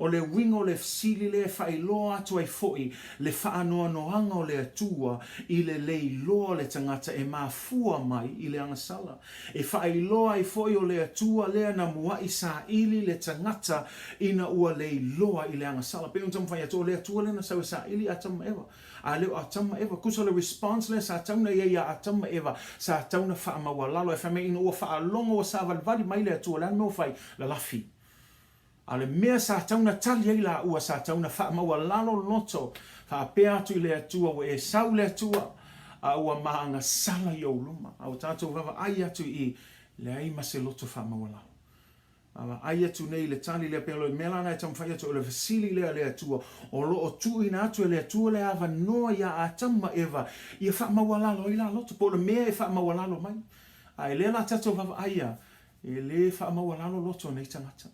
O le uiga o le fesili lea e faailoa atu ai foi le faanoanoaga o le Atua i le leiloa o le tagata e mafua mai i le agasala. E faailoa ai foi o le Atua lea na mua'i saili le tagata ina ua leiloa i le agasala. Pei ona taumafai atu, o le Atua lea na sau e saili Atamu ma Eva. A le o Atamu ma Eva, kusa o le response lea sa tau na i ai ia Atamu ma Eva, sa tau na faamaualalo. E fai mai ina ua faalogo ua savalivali mai le Atua, o le a le mea ua fai? Lalafi. A o le mea sa tau na tali ai lāua, sa tau na faamaualalo loto, faapea atu i le Atua, ua e sau le Atua, a ua maagasala i ou luma. A ua tatou vaavaai atu i i, leai ma se loto faamaualalo. Vaavaai atu nei i le tali lea, pei o le mea la lena e taumafai atu, o le fesili lea a le Atua, o lo o tuuina atu e le Atua le avanoa iā Atamu ma Eva ia faamaualalo ai la loto, po o le mea e faamaualalo mai. A e lea la tatou vaavaai ia, E le faamaualalo loto o nei tagata.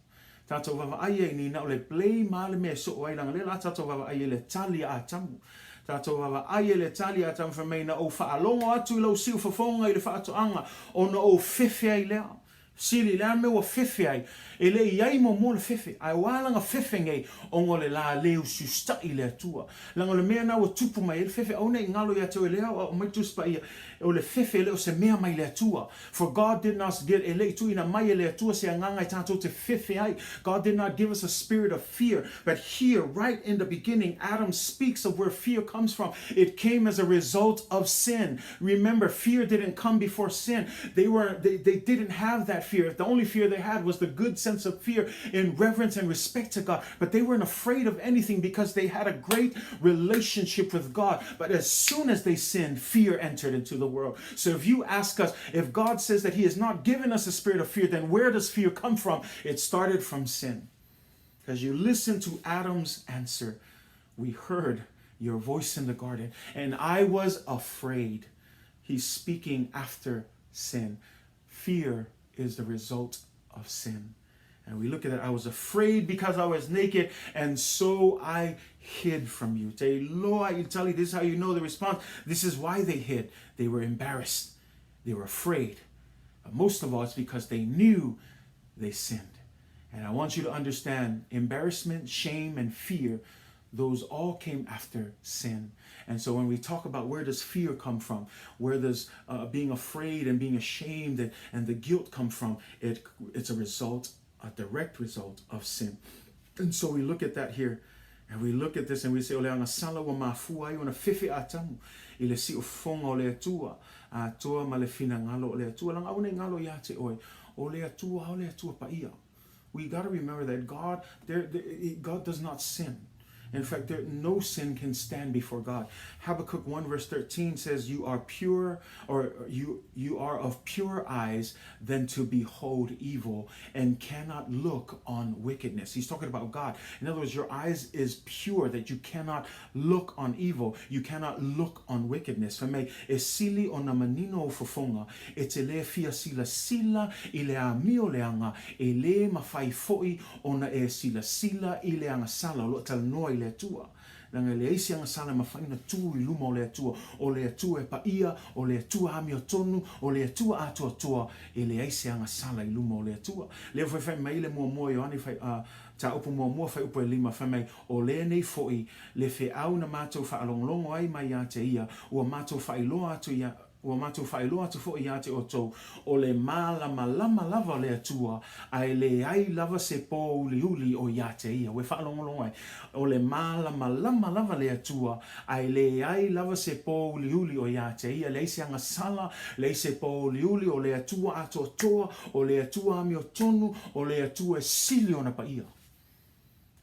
Tatou vaavaai ai nei na o le blame a le mea e soo ai leaga lea la tatou vaavaai ai le tali a Atamu. Tatou vaavaai ai le tali a Atamu fai mai na ou faalogo atu i lou siufofoga i le faatoaga ona ou fefe ai lea. Sili le a mea ua fefe ai? E le i ai muamua le fefe ae ua ala na fefe nei ona o le la le usiusitai i le Atua. Leaga o le mea na ua tupu mai ai le fefe aua nei galo ia te oe lea o aumai Tusi Paia o le fefe e le o se mea mai le Atua. For God did not give, e le i tuuina mai e le Atua se agaga e tatou te fefe ai. God did not give us a spirit of fear, but here, right in the beginning, Adam speaks of where fear comes from. It came as a result of sin. Remember, fear didn't come before sin. They were they, they didn't have that fear. The only fear they had was the good sense of fear in reverence and respect to God. But they weren't afraid of anything because they had a great relationship with God. But as soon as they sinned, fear entered into the world. So if you ask us, if God says that He has not given us a spirit of fear, then where does fear come from? It started from sin. Because you listen to Adam's answer, we heard your voice in the garden, and I was afraid. He's speaking after sin. Fear is the result of sin. And we look at it, I was afraid because I was naked, and so I hid from you. Te loa i tali, this is how you know the response. This is why they hid. They were embarrassed. They were afraid. But most of all, it's because they knew they sinned. And I want you to understand embarrassment, shame, and fear, those all came after sin. And so when we talk about where does fear come from, where does uh, being afraid and being ashamed and, and the guilt come from, it, it's a result, a direct result of sin. And so we look at that here. And we look at this and we say, o le agasala ua mafua ai ona fefe Atamu i le siufofoga o le Atua, atoa ma le finagalo o le Atua. Leaga aua ne i galo ia te oe, o le Atua, o le Atua paia. We got to remember that God, there, there, God does not sin. In fact, there, no sin can stand before God. Habakkuk 1 verse 13 says, You are pure, or you, you are of pure eyes than to behold evil and cannot look on wickedness. He's talking about God. In other words, your eyes is pure that you cannot look on evil. You cannot look on wickedness. Fai mai, e sili ona manino ou fofoga, e te le fia silasila i le amio leaga, e le mafai foi ona e silasila i le agasala o lo o talanoa i le Atua. Leaga e leai se agasala e mafai ona tu i luma o le Atua. O le Atua e paia, o le Atua amiotonu, o le Atua atoatoa, e leai se agasala i luma o le Atua. Lea foi fai mai le muamua Ioane fai, uh, Mataupu muamua fuaiupu e lima, fai mai, O lenei foi le feau na matou faalogologo ai mai ia te ia, ua matou faailoa atu ia, Ua matou faailoa atu foi ia te outou, o le mālamalama lava o le Atua, a e leai lava se pōuliuli o ia te ia. Ua e faalogologo ai, o le mālamalama lava le Atua, a e leai lava se pōuliuli o ia te ia. Leai se agasala, leai se pōuliuli, o le Atua atoatoa, o le Atua amiotonu, o le Atua e sili ona paia.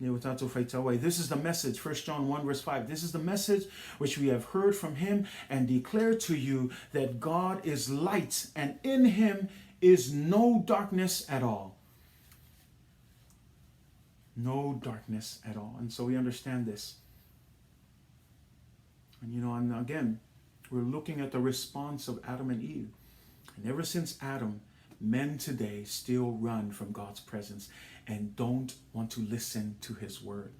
This is the message, 1 John 1 verse 5. This is the message which we have heard from him and declare to you that God is light and in him is no darkness at all. No darkness at all. And so we understand this. And you know, and again, we're looking at the response of Adam and Eve. And ever since Adam, men today still run from God's presence and don't want to listen to his word.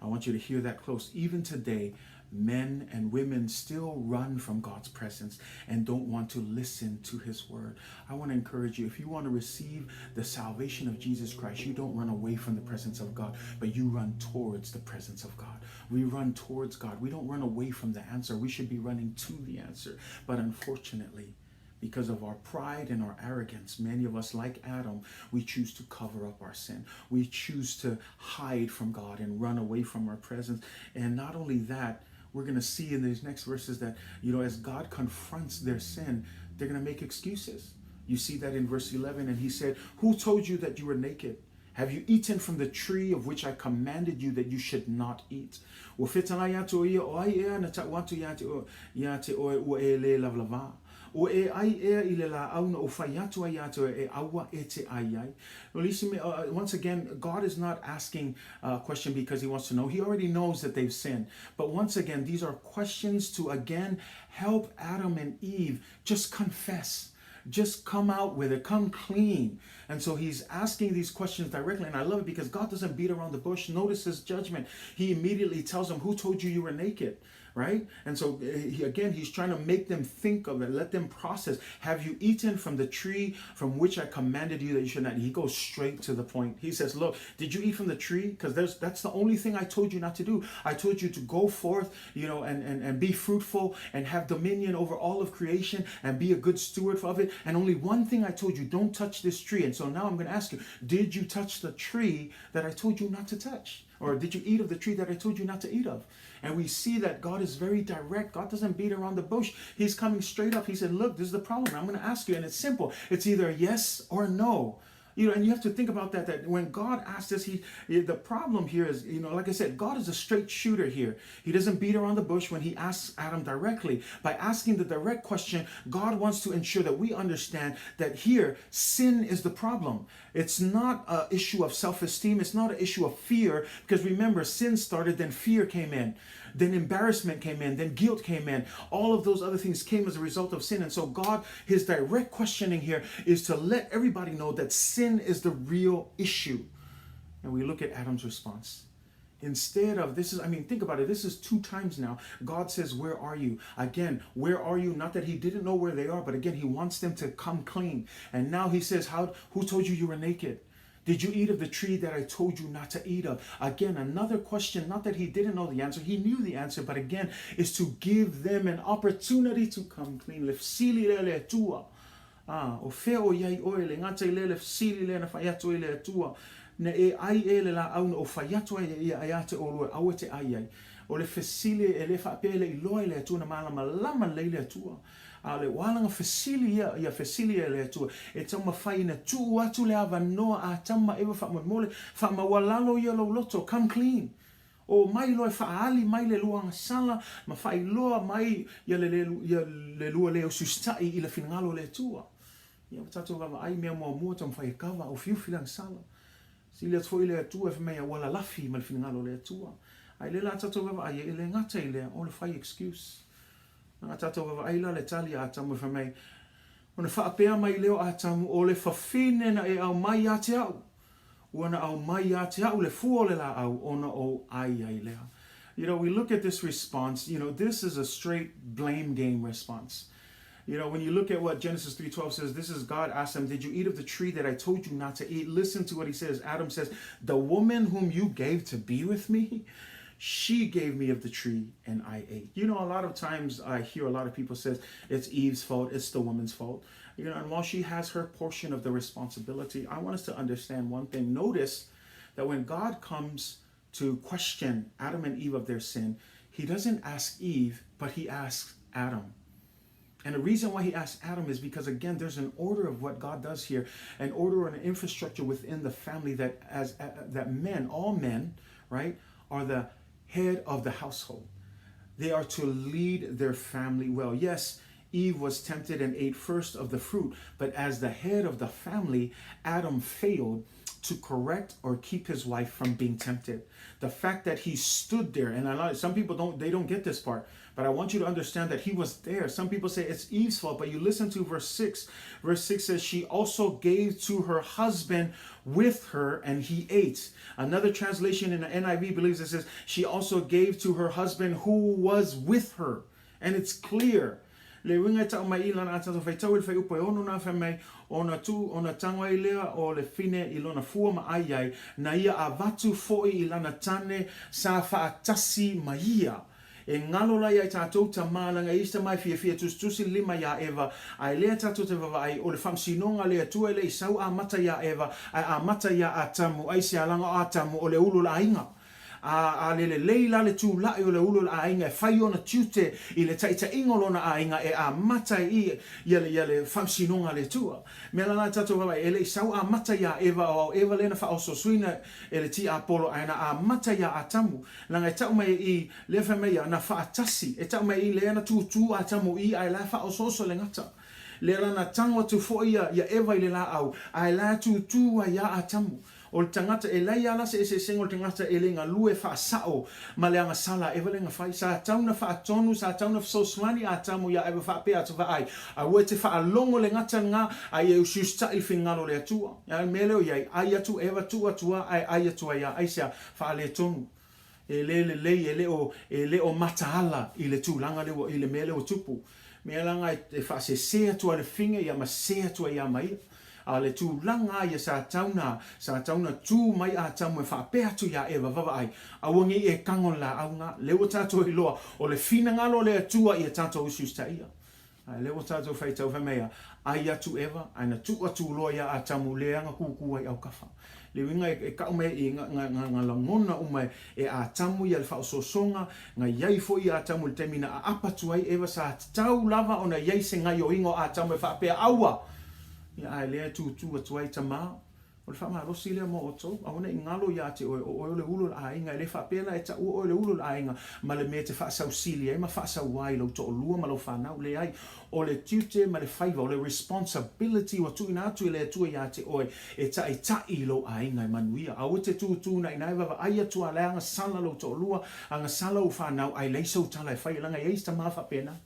I want you to hear that close. Even today, men and women still run from God's presence and don't want to listen to his word. I want to encourage you if you want to receive the salvation of Jesus Christ, you don't run away from the presence of God, but you run towards the presence of God. We run towards God. We don't run away from the answer. We should be running to the answer. But unfortunately, because of our pride and our arrogance, many of us, like Adam, we choose to cover up our sin. We choose to hide from God and run away from our presence. And not only that, we're going to see in these next verses that, you know, as God confronts their sin, they're going to make excuses. You see that in verse 11. And he said, Who told you that you were naked? Have you eaten from the tree of which I commanded you that you should not eat? Ua fetalai atu ʻo ia, ʻO ai ea na taʻu atu iā te oe, iā te ʻoe ua e lē lawalawā? Ua e ʻai ea i le lāʻau na ou fai atu ai iā te oe e aua e te ʻai ai? Once again, God is not asking a question because he wants to know. He already knows that they've sinned. But once again, these are questions to again help Adam and Eve just confess. Just come out with it. Come clean. And so he's asking these questions directly. And I love it because God doesn't beat around the bush. Notice his judgment. He immediately tells them, Who told you you were naked? Right? And so eh, he, again, he's trying to make them think of it, let them process. Have you eaten from the tree from which I commanded you that you should not? He goes straight to the point. He says, Look, did you eat from the tree? Because there's that's the only thing I told you not to do. I told you to go forth, you know, and, and, and be fruitful and have dominion over all of creation and be a good steward of it. And only one thing I told you, don't touch this tree. And so now I'm going to ask you, did you touch the tree that I told you not to touch? Or did you eat of the tree that I told you not to eat of? And we see that God is very direct. God doesn't beat around the bush. He's coming straight up. He said, Look, this is the problem. I'm going to ask you. And it's simple it's either yes or no. You know, and you have to think about that. That when God asks us, he the problem here is, you know, like I said, God is a straight shooter here. He doesn't beat around the bush when he asks Adam directly. By asking the direct question, God wants to ensure that we understand that here sin is the problem. It's not an issue of self-esteem. It's not an issue of fear, because remember, sin started, then fear came in. Then embarrassment came in, then guilt came in. All of those other things came as a result of sin. And so, God, his direct questioning here is to let everybody know that sin is the real issue. And we look at Adam's response. Instead of this is, I mean, think about it. This is two times now. God says, Where are you? Again, where are you? Not that he didn't know where they are, but again, he wants them to come clean. And now he says, How who told you you were naked? Did you eat of the tree that I told you not to eat of? Again, another question, not that he didn't know the answer, he knew the answer, but again, is to give them an opportunity to come clean. Le fesili lea le Atua. Ah, o fea o i ai oe, le gata i lea le fesili lea na fai atu ai le Atua, na e ai e le laau na ou fai atu ai e ia ia te olua, aua te ai ai. O le fesili e le faapea e le iloa i le Atua na malamalama lelei le Atua. A o le ualaga fesili ia, ia fesili e le Atua, e taumafai ina tuu atu le avanoa a Atama ma Eva faamolemole, faamaualalo ia lou loto, come clean. O mai loa e faaali mai le lua agasala ma faailoa mai ia le le, ia le lua le usiusitai i le finagalo o le Atua. Ia ua tatou vaavaai mea muamua taumafai e kava aufiufi le agasala. Sili atu foi le Atua e fai mai ua lalafi ma le finagalo o le Atua. Ae le la tatou vaavaai e le gata i lea, o le fai excuse. Na tatou vaavaai la le tali a Atamu e fai mai, Ona faapea mai lea o Atamu, O le fafine na e aumai ia te au. Ua na aumai ia te au le fua o le laau, ona ou ai ai lea. You know, we look at this response, you know, this is a straight blame game response. You know, when you look at what Genesis 3:12 says, this is God asked them, "Did you eat of the tree that I told you not to eat?" Listen to what he says. Adam says, "The woman whom you gave to be with me, She gave me of the tree and I ate. You know, a lot of times I hear a lot of people says it's Eve's fault, it's the woman's fault. You know, and while she has her portion of the responsibility, I want us to understand one thing. Notice that when God comes to question Adam and Eve of their sin, he doesn't ask Eve, but he asks Adam. And the reason why he asked Adam is because, again, there's an order of what God does here, an order and an infrastructure within the family that as that men, all men, right, are the head of the household. They are to lead their family well. Yes, Eve was tempted and ate first of the fruit, but as the head of the family, Adam failed to correct or keep his wife from being tempted. The fact that he stood there, and I some people don't they don't get this part, but I want you to understand that he was there. Some people say it's Eve's fault, but you listen to verse 6. Verse 6 says she also gave to her husband with her and he ate. Another translation in the NIV believes it says she also gave to her husband who was with her. And it's clear Le uiga e ta'u mai i lana atato faitau i le fuaiupu e ono na fai mai, ona tu, ona tago ai lea o le fine i lona fua ma ai ai, na ia avatu fo'i i lana tane sa fa'atasi ma ia. E ngalo la ia i tatou tama, laga e isi tama e fiafia tusitusi le lima iā Eva, ae lea tatou te vavaai, o le faamasinoga a le Atua e le i sau amata iā Eva, ae amata iā Atamu, aisea laga o Atamu o le ulu o le aiga. A, a le lelei la le tula'i o le ulu o le aiga e fai ona tiute i le taʻitaʻiga o lona aiga e amata ai i ia le, ia le faamasinoga a le Atua. Mea la la tatou vaavaai, e le i sau amata iā Eva o ao Eva lea na faaososoina e le tiapolo ae na amata iā Atamu. Leaga e ta'u mai e i, lea fai mai ia, na faatasi, e ta'u mai e i lea na tūtū Atamu i ae la e faaosooso le gata. Lea la na tago atu fo'i ia, ia Eva i le laau, ae la e tūtū ai iā Atamu. O le tagata e leai lava se eseesega o le tagata e le galue faasao ma le agasala a Eva le gafai. Sa tau na faatonu, sa tau na fesoasoani a Atamu iā Eva faapea atu vaai, aua e te faalogo le gata lena a ia e usiusitaʻi i le finagalo o le Atua. A o le mea lea o i ai, ai atu Eva, tuu atu a, ae ai atu ai a. Aisea? Faaletonu. E le lelei, e le o, e le o mataala i le tulaga lea ua, i le mea lea ua tupu. Mea laga e, e faasese atu ai le figa ia ma sese atu ai ia ma ia. A o le tulaga a ia sa tau na, sa tau na tu mai Atamu e faapea atu iā Eva, Vavaai, aua nei e kago le laau nga, lea ua tatou iloa, o le finagalo o le Atua ia tatou usiusitaia. A lea ua tatou faitau fai mai a, ai atu Eva, ae na tuu atu loa iā Atamu leaga kūkū ai aukafa. Le uiga e, e kau mai i nga, nga, nga, nga lagona uma e, e Atamu ia le faaosoosoga, nga iai foi ia Atamu i le taimi na aapa atu ai Eva sa tatau lava ona iai se gaioiga o Atamu e faapea aua! Ia ae lea e tūtū atu ai tamā. O le faamalosi lea mo outou, aua ne i galo iā te oe, o oe o le ulu o le aiga, e le faapea la e taua oe o le ulu o le aiga ma le mea e te faasausili ai ma faasauā i lou toalua ma lau fanau, leai, o le tiute ma le faiva, o le responsibility ua tuuina atu e le Atua iā te oe e taʻitaʻi i lou aiga e manuia. Aua te tūtū naʻi e vavaai atu a le agasala lou toalua, agasala ou fanau, ae leai sou tala e fai, leaga e i ai se tamā faapena.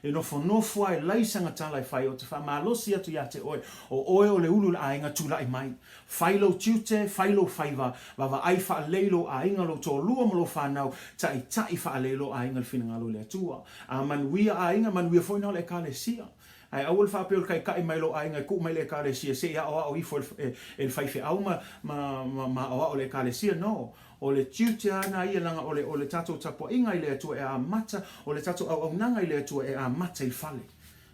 E nofonofo ai laisaga tala e fai o te faamalosi atu iā te oe, o oe o le ulu o le aiga tulaʻi mai. Fai lou tiute, fai lou faiva, vavaai faalelei lou aiga, lou toalua ma lou fanau, taʻitaʻi faalelei lou aiga i le finagalo o le Atua. A manuia aiga, manuia foi na o le Ekalesia. Ae aua le faapea o le kaikaʻi mai lou aiga e kuu mai le Ekalesia se i aʻoaʻo ifo e le faifeau ma, ma, ma, ma aʻoaʻo le Ekalesia. No. O le tiute ana ia leaga o le, o le tatou tapuaiga i le Atua e amata, o le tatou auaunaga i le Atua e amata i le fale.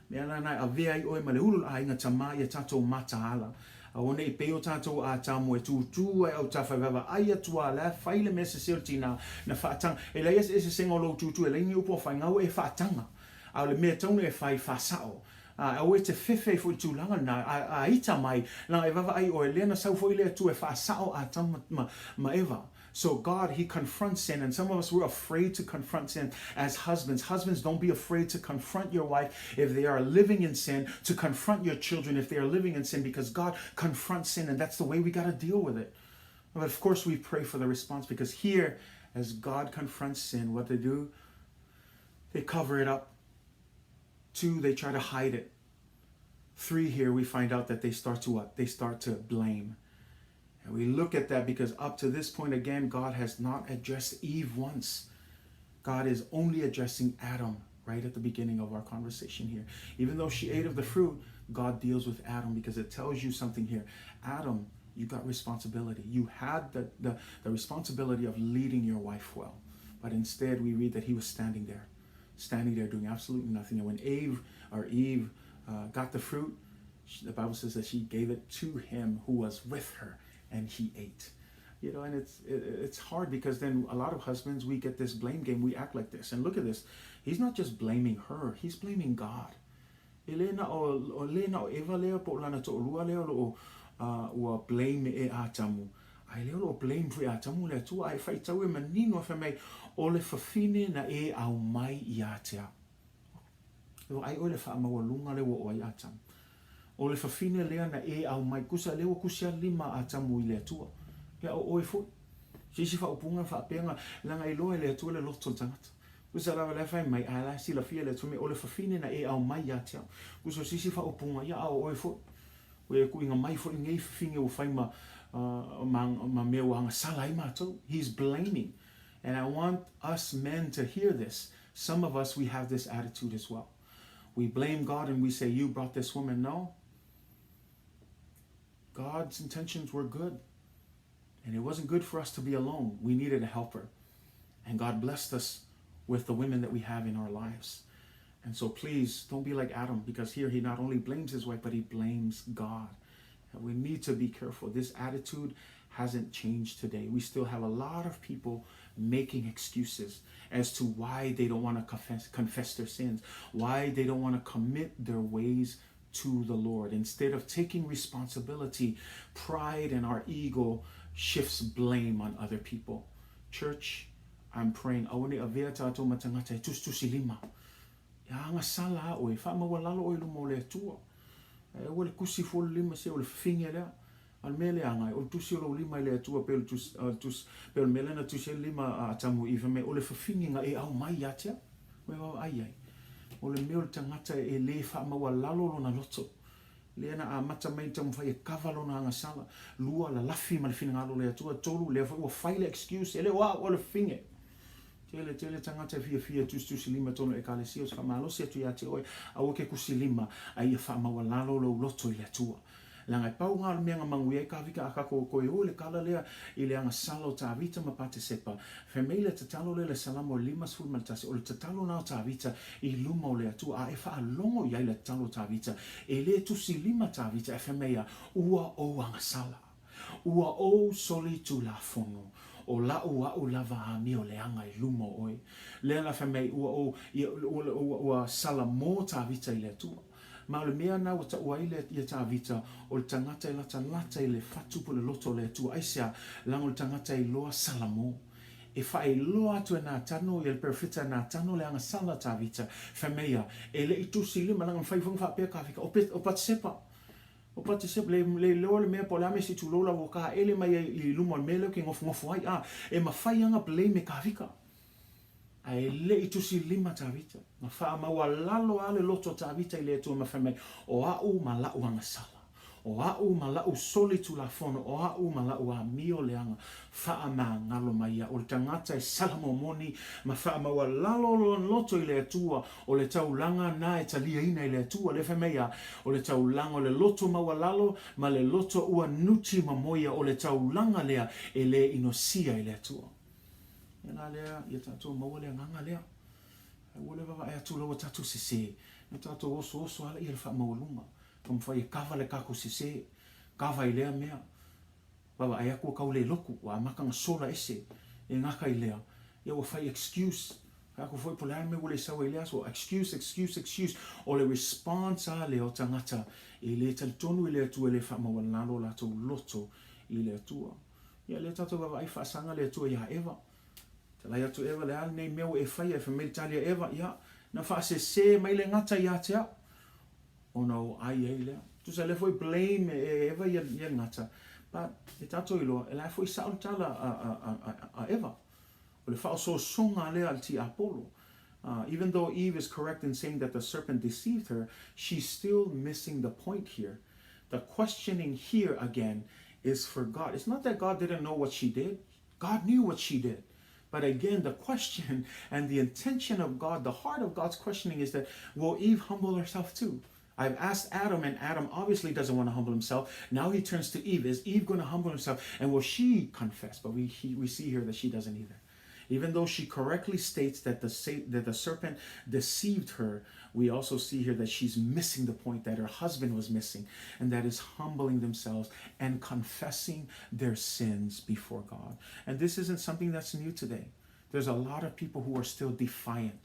Mea lana e avea ai oe ma le ulu o le aiga tama ia tatou mataala. Aua ne i pei o tatou a Atamu e tūtū ai autafa e vaavaai atu a la e fai le mea sese o le tinā na faataga. E leai se esesega o lou tūtū e leai ni upu o fai ngau e faataga. A o le mea taunu e fai faasao. A aua e te fefe ai foi i le tulaga lena, a, a ita mai, leaga e vavaai oe, lea na sau foi le Atua e faasao Atamu ma, ma Eva. So God, He confronts sin, and some of us, we're afraid to confront sin as husbands. Husbands, don't be afraid to confront your wife if they are living in sin, to confront your children if they are living in sin, because God confronts sin, and that's the way we got to deal with it. But of course, we pray for the response, because here, as God confronts sin, what they do, they cover it up. Two, they try to hide it. Three, here we find out that they start to what? They start to blame. And we look at that because up to this point, again, God has not addressed Eve once. God is only addressing Adam right at the beginning of our conversation here. Even though she ate of the fruit, God deals with Adam because it tells you something here. Adam, you got responsibility. You had the, the, the responsibility of leading your wife well. But instead, we read that he was standing there, standing there doing absolutely nothing. And when Eve or Eve got the fruit, she, the Bible says that she gave it to him who was with her, and he ate. You know, and it's hard because then a lot of husbands, we get this blame game. We act like this. And look at this. He's not just blaming her, he's blaming God. E le na o, o le na o Eva lea po o lana to'olua lea o lo o uh, ua blame e Atamu. Ae lea o lo o blame foi Atamu le Atua ae faitau e manino a fai mai o le fafine na e aumai ia te au. E vaai oe le faamaualuga lea ua oo ai Atamu. O le fafine lea na e aumai, kusa lea ua kusi a lima Atamu i le Atua. Ia o oe foi. Se isi faaupuga faapea leaga iloa e le Atua le loto o le tagata. Kusa lava lea fai mai, a la silafia le Atua mai o le fafine na e aumai ia te au. Kusa o se isi faaupuga, ia a o oe foi. Ua e kuiga mai foi lenei fafine ua fai ma, uh, ma, ma mea ua agasala ai matou. He's blaming. And I want us men to hear this. Some of us, we have this attitude as well. We blame God and we say, You brought this woman. No. God's intentions were good. And it wasn't good for us to be alone. We needed a helper. And God blessed us with the women that we have in our lives. And so please don't be like Adam, because here he not only blames his wife, but he blames God. And we need to be careful. This attitude hasn't changed today. We still have a lot of people making excuses as to why they don't want to confess, confess their sins, why they don't want to commit their ways to the Lord. Instead of taking responsibility, pride and our ego shifts blame on other people. Church, I'm praying, aua ne i avea tatou ma tagata e tusitusi lima. Ia agasala a oe, faamaualalo oe i luma o le Atua. E aua le tusi fua le lima se o le fafine lea. A o le mea leaga, o le tusi o lou lima i le Atua pei o le tusi, o le tusi, pei o le mea lea na tusi ai le lima a Atamu i Iva mai, o le fafine na e aumai ia te au. Ua e vaavaai ai. O le mea o le tagata e le faamaualalo lona loto. Lea na amata mai le taumafai e kava lona agasala. Lua, lalafi ma le finagalo o le Atua. Tolu, lea foi ua fai le excuse, e le o au o le fafine. Tele, tele tagata e fiafia e tusitusi lima tonu Ekalesia o se faamalosi atu ia te oe, aua ke kusi lima, a ia faamaualalo lou loto i le Atua. Leaga e pau nga o le mea na manuia ai Kavika a kako koe o le kala lea i le agasala o Tavita ma Patesepa. Fai mai le tatalo lea le Salamo e 51, o le tatalo na o Tavita i luma o le Atua, a e faalogo i ai le tatalo o Tavita, e le tusi lima Tavita e fai mai ia, ua ou agasala. Ua ou soli tulafono, o la'u a'u lava amio leaga i luma o oe. Lea la fai mai, ua ou, ia, ua, ua, ua salamo Tavita i le Atua. Ma o le mea na ua ta'ua ai le, ia Tavita, o le tagata e latalata i le fatu po o le loto o le Atua. Aisea? Leaga o le tagata e iloa salamo. E faailoa atu e Natano ia le perofeta Natano le agasala a Tavita, fai mai ia, e le i tusi lima, leaga na fai foi na faapea Kavika, o, Pe, o Patisepa. O Patisepa, le, le iloa le mea po o le a mea se tulou la ua kaele mai ai i luma o le mea lea ou ke nofonofo ai, a, e mafai lava na blame e Kavika. Ae le i tusi lima Tavita. Na faamaualalo lava le loto o Tavita i le Atua ma fai mai, O a'u ma la'u agasala, o a'u ma la'u soli tulafono, o a'u ma la'u amio leaga, faamagalo mai iaʻu. O le tagata e salamomoni ma faamaualalo lona loto i le Atua, o le taulaga na e taliaina e le Atua. Lea fai mai a, o le taulaga o le loto maualalo ma le loto ua nuti ma moia, o le taulaga lea e le inosia e le Atua. Ia la lea, ia tatou maua le agaga lea. Aua le vaavaai atu la ua tatou sese. Na tatou osooso lava ia le faamaualuga. Taumafai e kava le tatou sese. Kava i lea mea. Vaavaai atu ua tau le lotu. Ua amata ona sola ese. E gata i lea. Ia ua fai excuse. Fai atu foi po o le a le mea ua le sau ai i lea aso. Excuse, excuse, excuse. O le response lava lea o tagata e le talitonu i le Atua e le faamaualalo o latou loto i le Atua. Ia lea tatou vaavaai faasaga le Atua ia Eva. Talai atu Eva, le a lenei mea ua e faia? E fai mai le tali a Eva, ia, na faasese mai le gata ia te au, ona ou ai ai lea. Tusa lea foi blame e Eva ia, ia le gata, but e tatou iloa, e la foi sao le tala a, a, a, a, a Eva. O le faaosoosoga lea a le tiapolo. Even though Eve is correct in saying that the serpent deceived her, she's still missing the point here. The questioning here again is for God. It's not that God didn't know what she did. God knew what she did. But again, the question and the intention of God, the heart of God's questioning is that, will Eve humble herself too? I've asked Adam, and Adam obviously doesn't want to humble himself. Now he turns to Eve. Is Eve going to humble herself? And will she confess? But we, he, we see here that she doesn't either. Even though she correctly states that the, that the serpent deceived her, we also see here that she's missing the point that her husband was missing, and that is humbling themselves and confessing their sins before God. And this isn't something that's new today. There's a lot of people who are still defiant,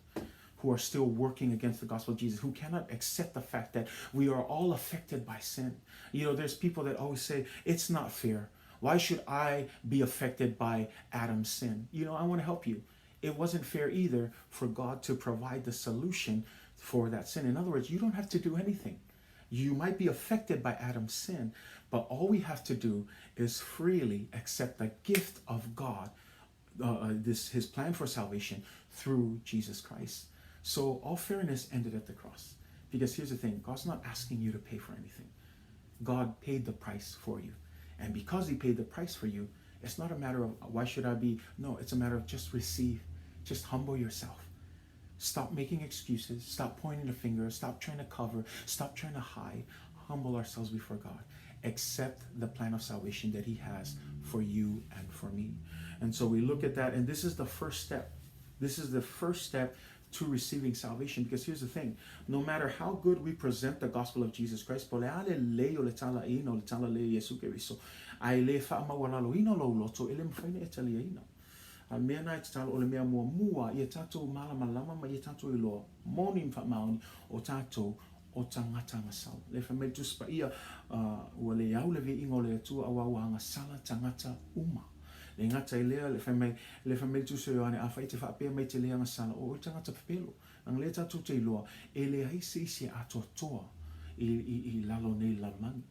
who are still working against the gospel of Jesus, who cannot accept the fact that we are all affected by sin. You know, there's people that always say, it's not fair. Why should I be affected by Adam's sin? You know, I want to help you. It wasn't fair either for God to provide the solution for that sin. In other words, you don't have to do anything. You might be affected by Adam's sin, but all we have to do is freely accept the gift of God, this his plan for salvation through Jesus Christ. So all fairness ended at the cross. Because here's the thing, God's not asking you to pay for anything. God paid the price for you. And because he paid the price for you, it's not a matter of why should I be? No, it's a matter of just receive. Just humble yourself. Stop making excuses. Stop pointing the finger. Stop trying to cover. Stop trying to hide. Humble ourselves before God. Accept the plan of salvation that he has for you and for me. And so we look at that, and this is the first step. This is the first step to receiving salvation. Because here's the thing, no matter how good we present the gospel of Jesus Christ, po le a le lei o le talaiina o le tala lei Iesu Keriso, a e le faamaualaloina lou loto, e le mafai ona e taliaina. A mea na e tatalo, o le mea muamua ia tatou malamalama ma ia tatou iloa, moni ma faamaoni, o tatou o tagata agasala. Le fai mai le Tusi Paia, ua le au le viiga o le Atua auā ua agasala tagata uma. Le gata i lea, le fai mai, le fai mai le Tusi o Ioane, afai e te faapea mai e te le agasala, o oe le tagata pepelo. Leaga lea tatou te iloa, e leai se isi e atoatoa i, i, i lalo nei i le lalolagi.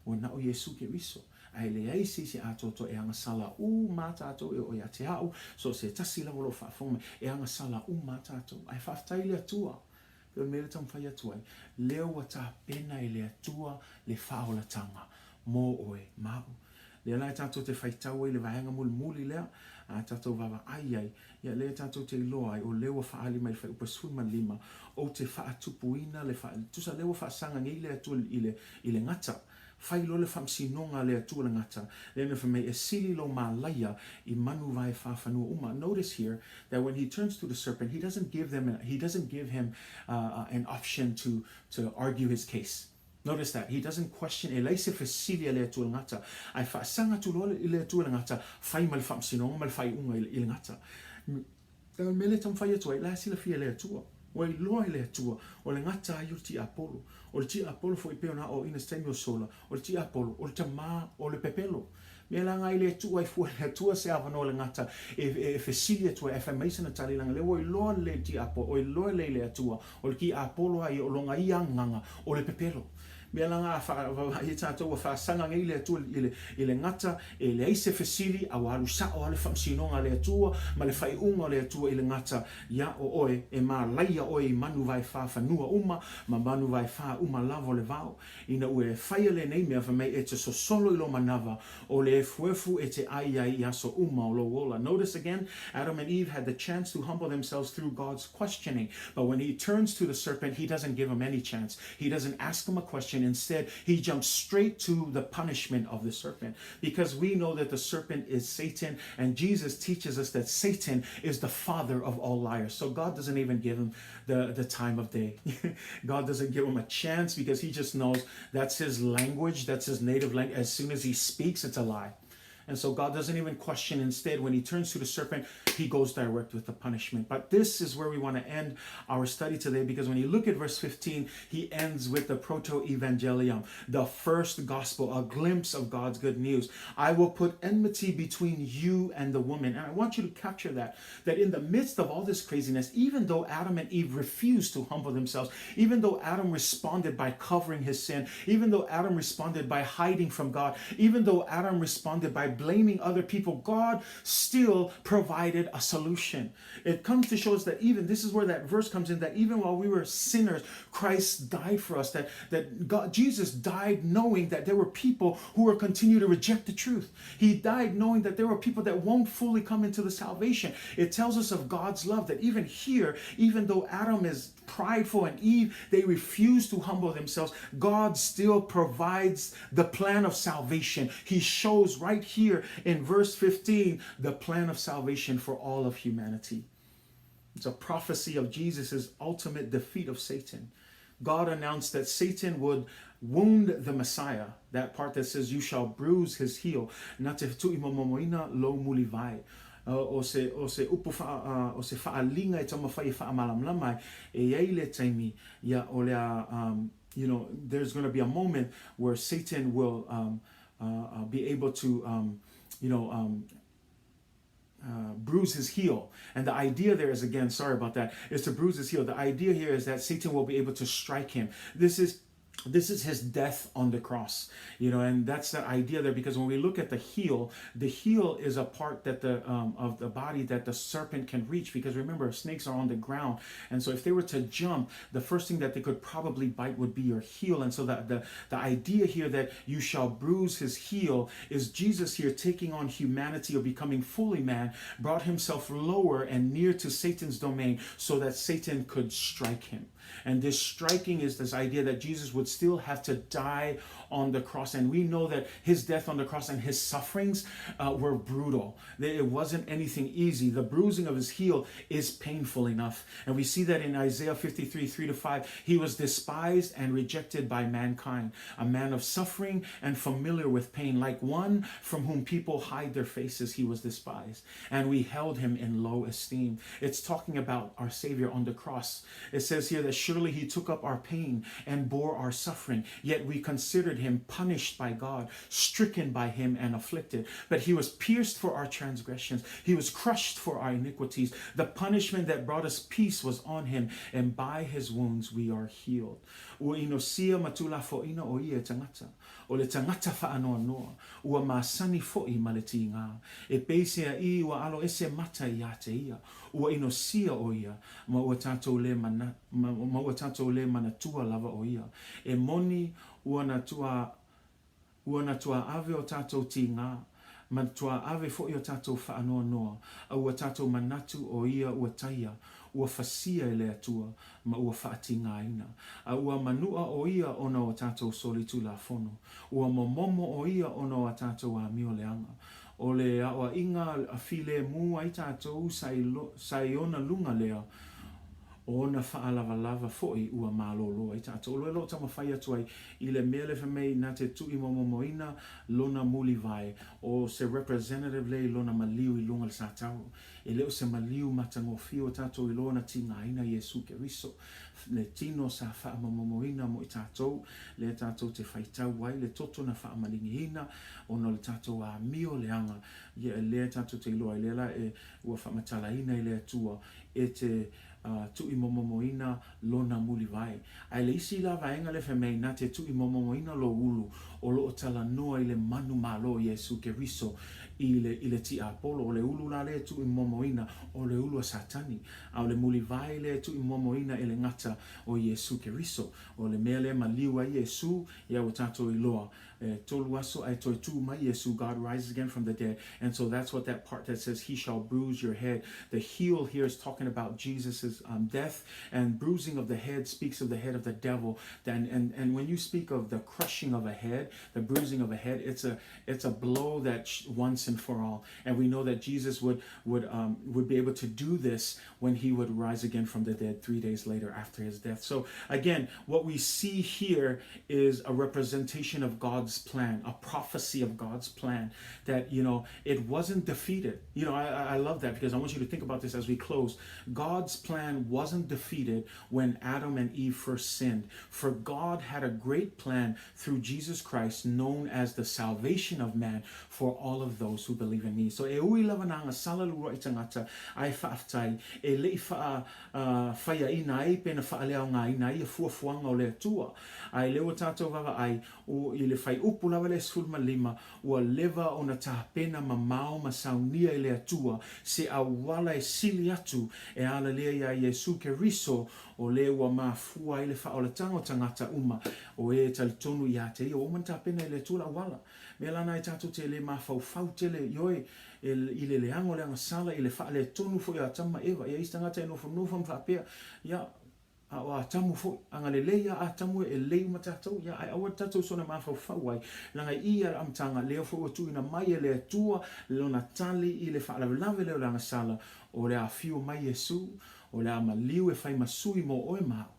Ua na o Iesu Keriso. A e leai se isi e atoatoa e agasala uma tatou, e oo ia te a'u, so o se tasi lava o lo o faafofoga mai, e agasala uma tatou. Ae faafetai i le Atua, pei o le mea lea e taumafai atu ai, lea ua tapena e le Atua le faaolataga mo oe ma a'u. Lea la e tatou te faitau ai i le vaega mulimuli lea, a tatou vaavaai ai, ia lea tatou te iloa ai, o lea ua faaali mai i le fuaiupu 15, ou te faatupuina le faa, tusa lea ua faasaga nei le Atua i le, i le gata. Fai loa le faamasinoga a le Atua le gata, lea na fai mai, e sili lou malaia i manu vae fa fanua uma. Notice here that when he turns to the serpent, he doesn't give them, he doesn't give him an option to, to argue his case. Notice that, he doesn't question, e leai se fesili a le Atua i le gata, ae faasaga atu loa i le Atua i le gata, fai ma le faamasinoga ma le faaiuga i le gata. O le mea lea e taumafai atu ai, la e silafia e le Atua. Ua iloa e le Atua, o le gata ai o le tiapolo. O le tiapolo foi pei ona aoaoina se taimi o sola, o le tiapolo, o le tamā o le pepelo. Mea la nga e le tuu ai fua e le Atua se avanoa i le gata e, e fesili atu ai ae fai mai sana tali leaga lea ua iloa lelei le tiapolo, ua iloa lelei le Atua, o le tiapolo a ia o lona ia agaga o le pepelo. Mea la nga a faavaai ai tatou ua faasaga nei le Atua i le, i le gata e leai se fesili a ua alu sao lava le faamasinoga a le Atua ma le faaiuga o le Atua i le gata ia o oe e malaia oe i manu vae fa fanua uma ma manu vae fa uma lava o le vao. Ina ua e faia lenei mea, fai mai e te sosolo i lou manava, o le efuefu e te ai ai i aso uma o lou ola. Notice again, Adam and Eve had the chance to humble themselves through God's questioning. But when he turns to the serpent, he doesn't give him any chance. He doesn't ask him a question. Instead, he jumps straight to the punishment of the serpent. Because we know that the serpent is Satan, and Jesus teaches us that Satan is the father of all liars. So God doesn't even give him the, the time of day. God doesn't give him a chance because he just knows that's his language, that's his native language. As soon as he speaks, it's a lie. And so God doesn't even question. Instead, when he turns to the serpent, he goes direct with the punishment. But this is where we want to end our study today, because when you look at verse 15, he ends with the protoevangelium, the first gospel, a glimpse of God's good news. I will put enmity between you and the woman. And I want you to capture that, that in the midst of all this craziness, even though Adam and Eve refused to humble themselves, even though Adam responded by covering his sin, even though Adam responded by hiding from God, even though Adam responded by blaming other people, God still provided a solution. It comes to show us that even, this is where that verse comes in, that even while we were sinners, Christ died for us, that, that God, Jesus died knowing that there were people who were continue to reject the truth. He died knowing that there were people that won't fully come into the salvation. It tells us of God's love that even here, even though Adam is prideful and Eve, they refuse to humble themselves, God still provides the plan of salvation. He shows right here here in verse 15 the plan of salvation for all of humanity. It's a prophecy of Jesus' ultimate defeat of Satan. God announced that Satan would wound the Messiah, that part that says, You shall bruise his heel. Na te tuʻimomomoina lou mulivae. O se, o se upu wha, o se whaaliga e taumafai e whaamalamalama ai, e iai le taimi, ia, o le a, um, you know, there's going to be a moment where Satan will um, uh, uh, be able to, um, you know, um, uh, bruise his heel. And the idea there is, again, sorry about that, is to bruise his heel. The idea here is that Satan will be able to strike him. This is this is his death on the cross you know and that's that idea there because when we look at the heel the heel is a part that the um, of the body that the serpent can reach because remember snakes are on the ground and so if they were to jump the first thing that they could probably bite would be your heel and so that the the idea here that you shall bruise his heel is jesus here taking on humanity or becoming fully man brought himself lower and near to satan's domain so that satan could strike him and this striking is this idea that Jesus would still have to die on the cross. And we know that his death on the cross and his sufferings uh, were brutal. It wasn't anything easy. The bruising of his heel is painful enough. And we see that in Isaiah 53 3 to 5. He was despised and rejected by mankind, a man of suffering and familiar with pain, like one from whom people hide their faces, he was despised. And we held him in low esteem. It's talking about our Savior on the cross. It says here that surely he took up our pain and bore our suffering, yet we considered him punished by God, stricken by him and afflicted. But he was pierced for our transgressions, he was crushed for our iniquities. The punishment that brought us peace was on him, and by his wounds we are healed. Ua inosia ma tuulafoʻina ʻo ia e tagata, o le tagata faanoanoa, ua masani foʻi ma le tigā. E peiseaʻī ua alo ese mata iā te ia, ua inosia ʻo ia, ma ua tātou le mana, ma, ma ua tātou le manatua lava ʻo ia. E moni ua na tua, ua na tua ave o tātou tigā, ma tua ave foʻi o tātou faanoanoa, a ua tātou manatu ʻo ia ua taia, ua fasia e le Atua, ma ua faatigāina. A ua manuʻa ʻo ia ona o tātou solitulafono. Ua momomo ʻo ia ona o a tātou āmio leaga. ʻO le aʻoaʻiga a filemu ai tātou sa i, sa i ona luga lea, ʻo ona faalawalawa foʻi ua malōlō ai tātou. O loa loʻu taumafai atu ai i le mea le fai mai na te tuʻimomomoina lona mulivae, o se representative lea i lona maliu i luga o le satauro. E le o se maliu matagofie o tātou iloa na tigaina Iesu Keriso, le tino sa faamomomoina mo i tātou, lea tātou te faitau ai, le toto na faamaligiina, ona o le tātou amio leaga, ia e lea tātou te iloa ai lea la e ua faamatalaina i le Atua e te uh, tuʻimomomoina lona mulivae. Ae le isi la vaega lea fai mai na te tuʻimomomoina lou ulu o loo talanoa i le manumalo o Iesu Keriso i le, i le tiapolo. O le ulu la lea e tuʻimomoina, o le ulu a Satani. A o le mulivae lea e tuʻimomoina e le gata o Iesu Keriso. O le mea lea maliu ai Iesu, ia ua tātou iloa. E tolu aso ae toe tū mai Iesu, God rises again from the dead. And so that's what that part that says, he shall bruise your head. The heel here is talking about Jesus's um, death, and bruising of the head speaks of the head of the devil. Then, and, and when you speak of the crushing of a head, the bruising of a head, it's a, it's a blow that once and for all. And we know that Jesus would, would, um, would be able to do this when he would rise again from the dead three days later after his death. So again, what we see here is a representation of God's plan, a prophecy of God's plan that, you know, it wasn't defeated. You know, I, I love that because I want you to think about this as we close. God's plan wasn't defeated when Adam and Eve first sinned, for God had a great plan through Jesus Christ known as the salvation of man for all of those who believe in me. So e ui lava nā agasala lua i tagata ae faafetai e leʻi faa faiaʻina ai pe na faaleaogaina ai ia fuafuaga o le Atua. Ae lea ua tātou vaavaai o i le fuaiupu lava lea 15, ua leva ona tapena mamao ma saunia e le Atua se auala e sili atu e alalea iā Iesu Keriso o lea ua mafua ai le faaolataga o tagata uma o e talitonu iā te ia. Ua uma ona tapena e le Atua le auala. Mea lana ai tātou te le mafaufau tele ioe e i le leaga o le agasala i le faaletonu foi o Atama ma Eva. Ia isi tagata e nofonofo ma faapea, ia, A o Atamu foi, agalelei ia Atamu e elei uma tatou, ia, ae aua tatou soona mafaufau ai, leaga i i a le amataga, lea foi ua tuuina mai e le Atua lona tali i le faalavelave lea o le agasala, o le a afio mai Iesu, o le a maliu e fai ma sui mo oe ma au.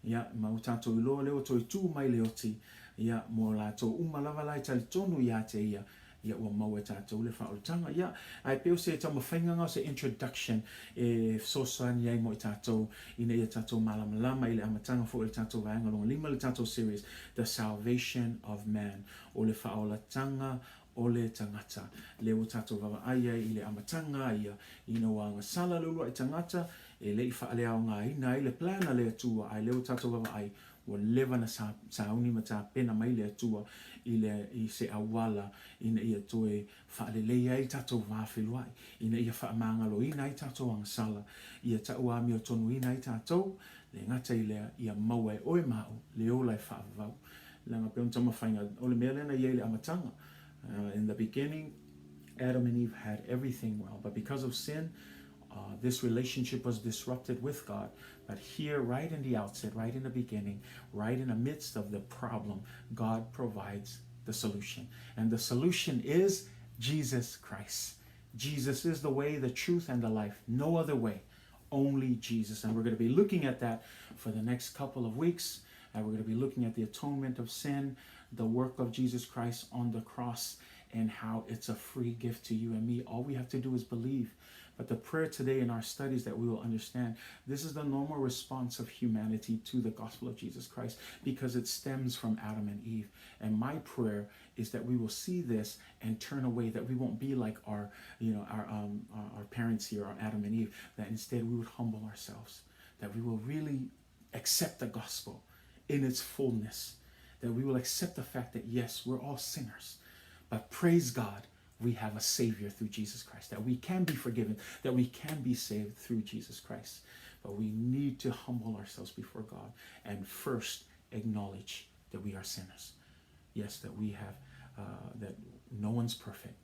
Ia, ma ua tatou iloa lea ua toe tu mai le oti, ia, mo latou uma lava la e talitonu ia te ia, ia ua maua e tatou le faaolataga. Ia, ae pei o se taumafaiga na o se introduction e fesoasoani ai mo i tatou ina ia tatou malamalama i le amataga foi o le tatou vaega lona lima le tatou series The Salvation of Man, o le faaolataga o le tagata. Lea ua tatou vaavaai ai i le amataga ia ina ua agasala le uluai tagata e le i faaleaogaina ai le plan a le Atua, ae lea ua tatou vaavaai Ua leva na sauni ma tapena mai le Atua i le i se auala ina ia toe faaleleia ai tatou va feluai, ina ia faamagaloina ai tatou agasala, ia tauamiotonuina ai tatou, le gata i lea, ia maua e oe ma au le ola e faavavau. Leaga pei ona taumafaiga, o le mea lea na i ai i le amataga, In the beginning, Adam and Eve had everything well, but because of sin, this relationship was disrupted with God. But here, right in the outset, right in the beginning, right in the midst of the problem, God provides the solution. And the solution is Jesus Christ. Jesus is the way, the truth, and the life. No other way. Only Jesus. And we're going to be looking at that for the next couple of weeks. And we're going to be looking at the atonement of sin, the work of Jesus Christ on the cross, and how it's a free gift to you and me. All we have to do is believe. But the prayer today in our studies that we will understand this is the normal response of humanity to the gospel of Jesus Christ because it stems from Adam and Eve. And my prayer is that we will see this and turn away, that we won't be like our, you know, our, um, our parents here, our Adam and Eve, that instead we would humble ourselves, that we will really accept the gospel in its fullness, that we will accept the fact that yes, we're all sinners, but praise God, we have a Savior through Jesus Christ, that we can be forgiven, that we can be saved through Jesus Christ. But we need to humble ourselves before God and first acknowledge that we are sinners. Yes, that we have, that no one's perfect,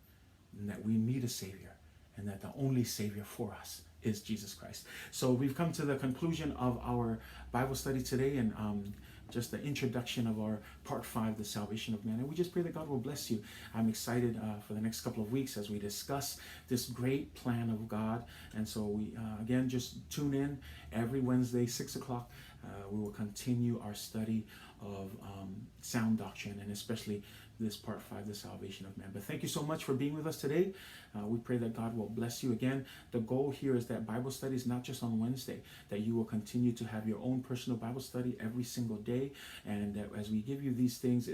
and that we need a Savior, and that the only Savior for us is Jesus Christ. So we've come to the conclusion of our Bible study today and just the introduction of our part 5, the salvation of man. And we just pray that God will bless you. I'm excited for the next couple of weeks as we discuss this great plan of God. And so we, again, just tune in every Wednesday, 6 o'clock. We will continue our study of sound doctrine and especially this part 5, the salvation of man. But thank you so much for being with us today. We pray that God will bless you again. The goal here is that Bible study is not just on Wednesday, that you will continue to have your own personal Bible study every single day. And that as we give you these things,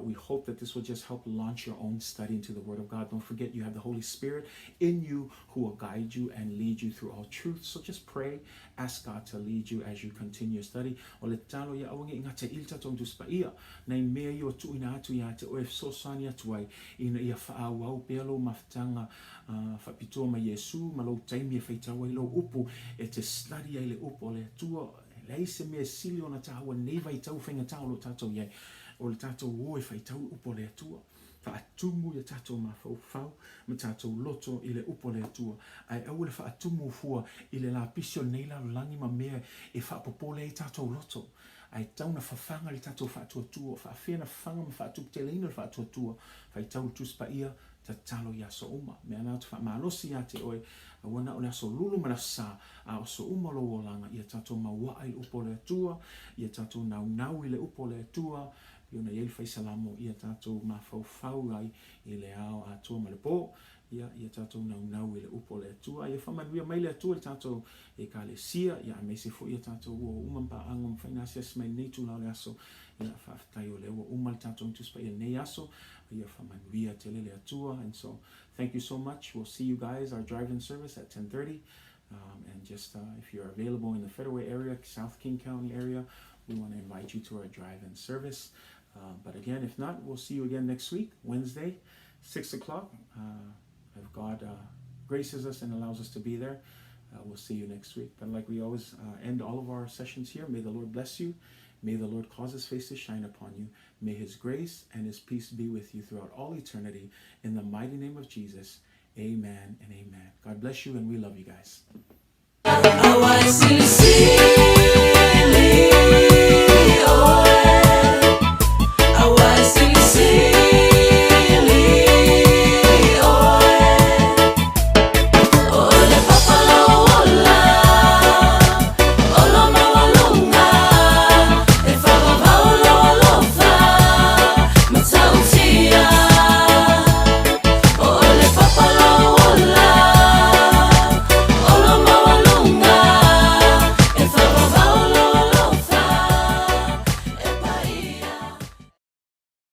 we hope that this will just help launch your own study into the Word of God. Don't forget you have the Holy Spirit in you who will guide you and lead you through all truth. So just pray, ask God to lead you as you continue your study. O le tatalo ia aua ne i gata i le tatou Tusi Paia, nai mea ia ua tuuina atu ia te oe e fesoasoani atu ai ina ia faaauau pea lou mafutaga faapitoa ma Iesu ma lou taimi e faitau ai lou upu e te study ai le upu o le Atua. E leai se mea e sili ona taua nei vaitau faigata o lo o tatou i ai, o le tatou o e faitau i upu o le Atua. Faatumu ia tatou mafaufau ma tatou loto i le upu a le Atua, ae aua le faatumu fua i le lapisi o lenei lalolagi ma mea e faapopole ai tatou loto. Ae tatau ona fafaga le tatou faatuatua, o faafea na fafaga ma faatuputeleina le faatuatua, faitau le Tusi Paia, tatalo i aso uma. Mea na ou te faamalosi ia te oe, aua na o le aso lulu ma le aso sa, a o aso uma o lou olaga, ia tatou mauaa i le upu o le Atua, ia tatou naunau i le upu o le Atua, pei ona i ai le faisalamo, ia tatou mafaufau ai i le ao atoa ma le po, ia, ia tatou naunau i le upu o le Atua. Ia faamanuia mai le Atua i le tatou Ekalesia, ia, aemaise foi ia tatou ua uma ma paaga ua mafai ona asiasi mai i lenei itula o le aso. Ia, faafetai o lea ua uma le tatou Tusi Paia i lenei aso. Ia faamanuia tele le Atua. And so, thank you so much. We'll see you guys, our drive-in service at 10:30. And just if you're available in the Federal Way area, South King County area, we want to invite you to our drive-in service. But again, if not, we'll see you again next week, Wednesday, 6 o'clock. If God graces us and allows us to be there, we'll see you next week. But like we always end all of our sessions here, may the Lord bless you. May the Lord cause his face to shine upon you. May his grace and his peace be with you throughout all eternity. In the mighty name of Jesus, amen and amen. God bless you, and we love you guys.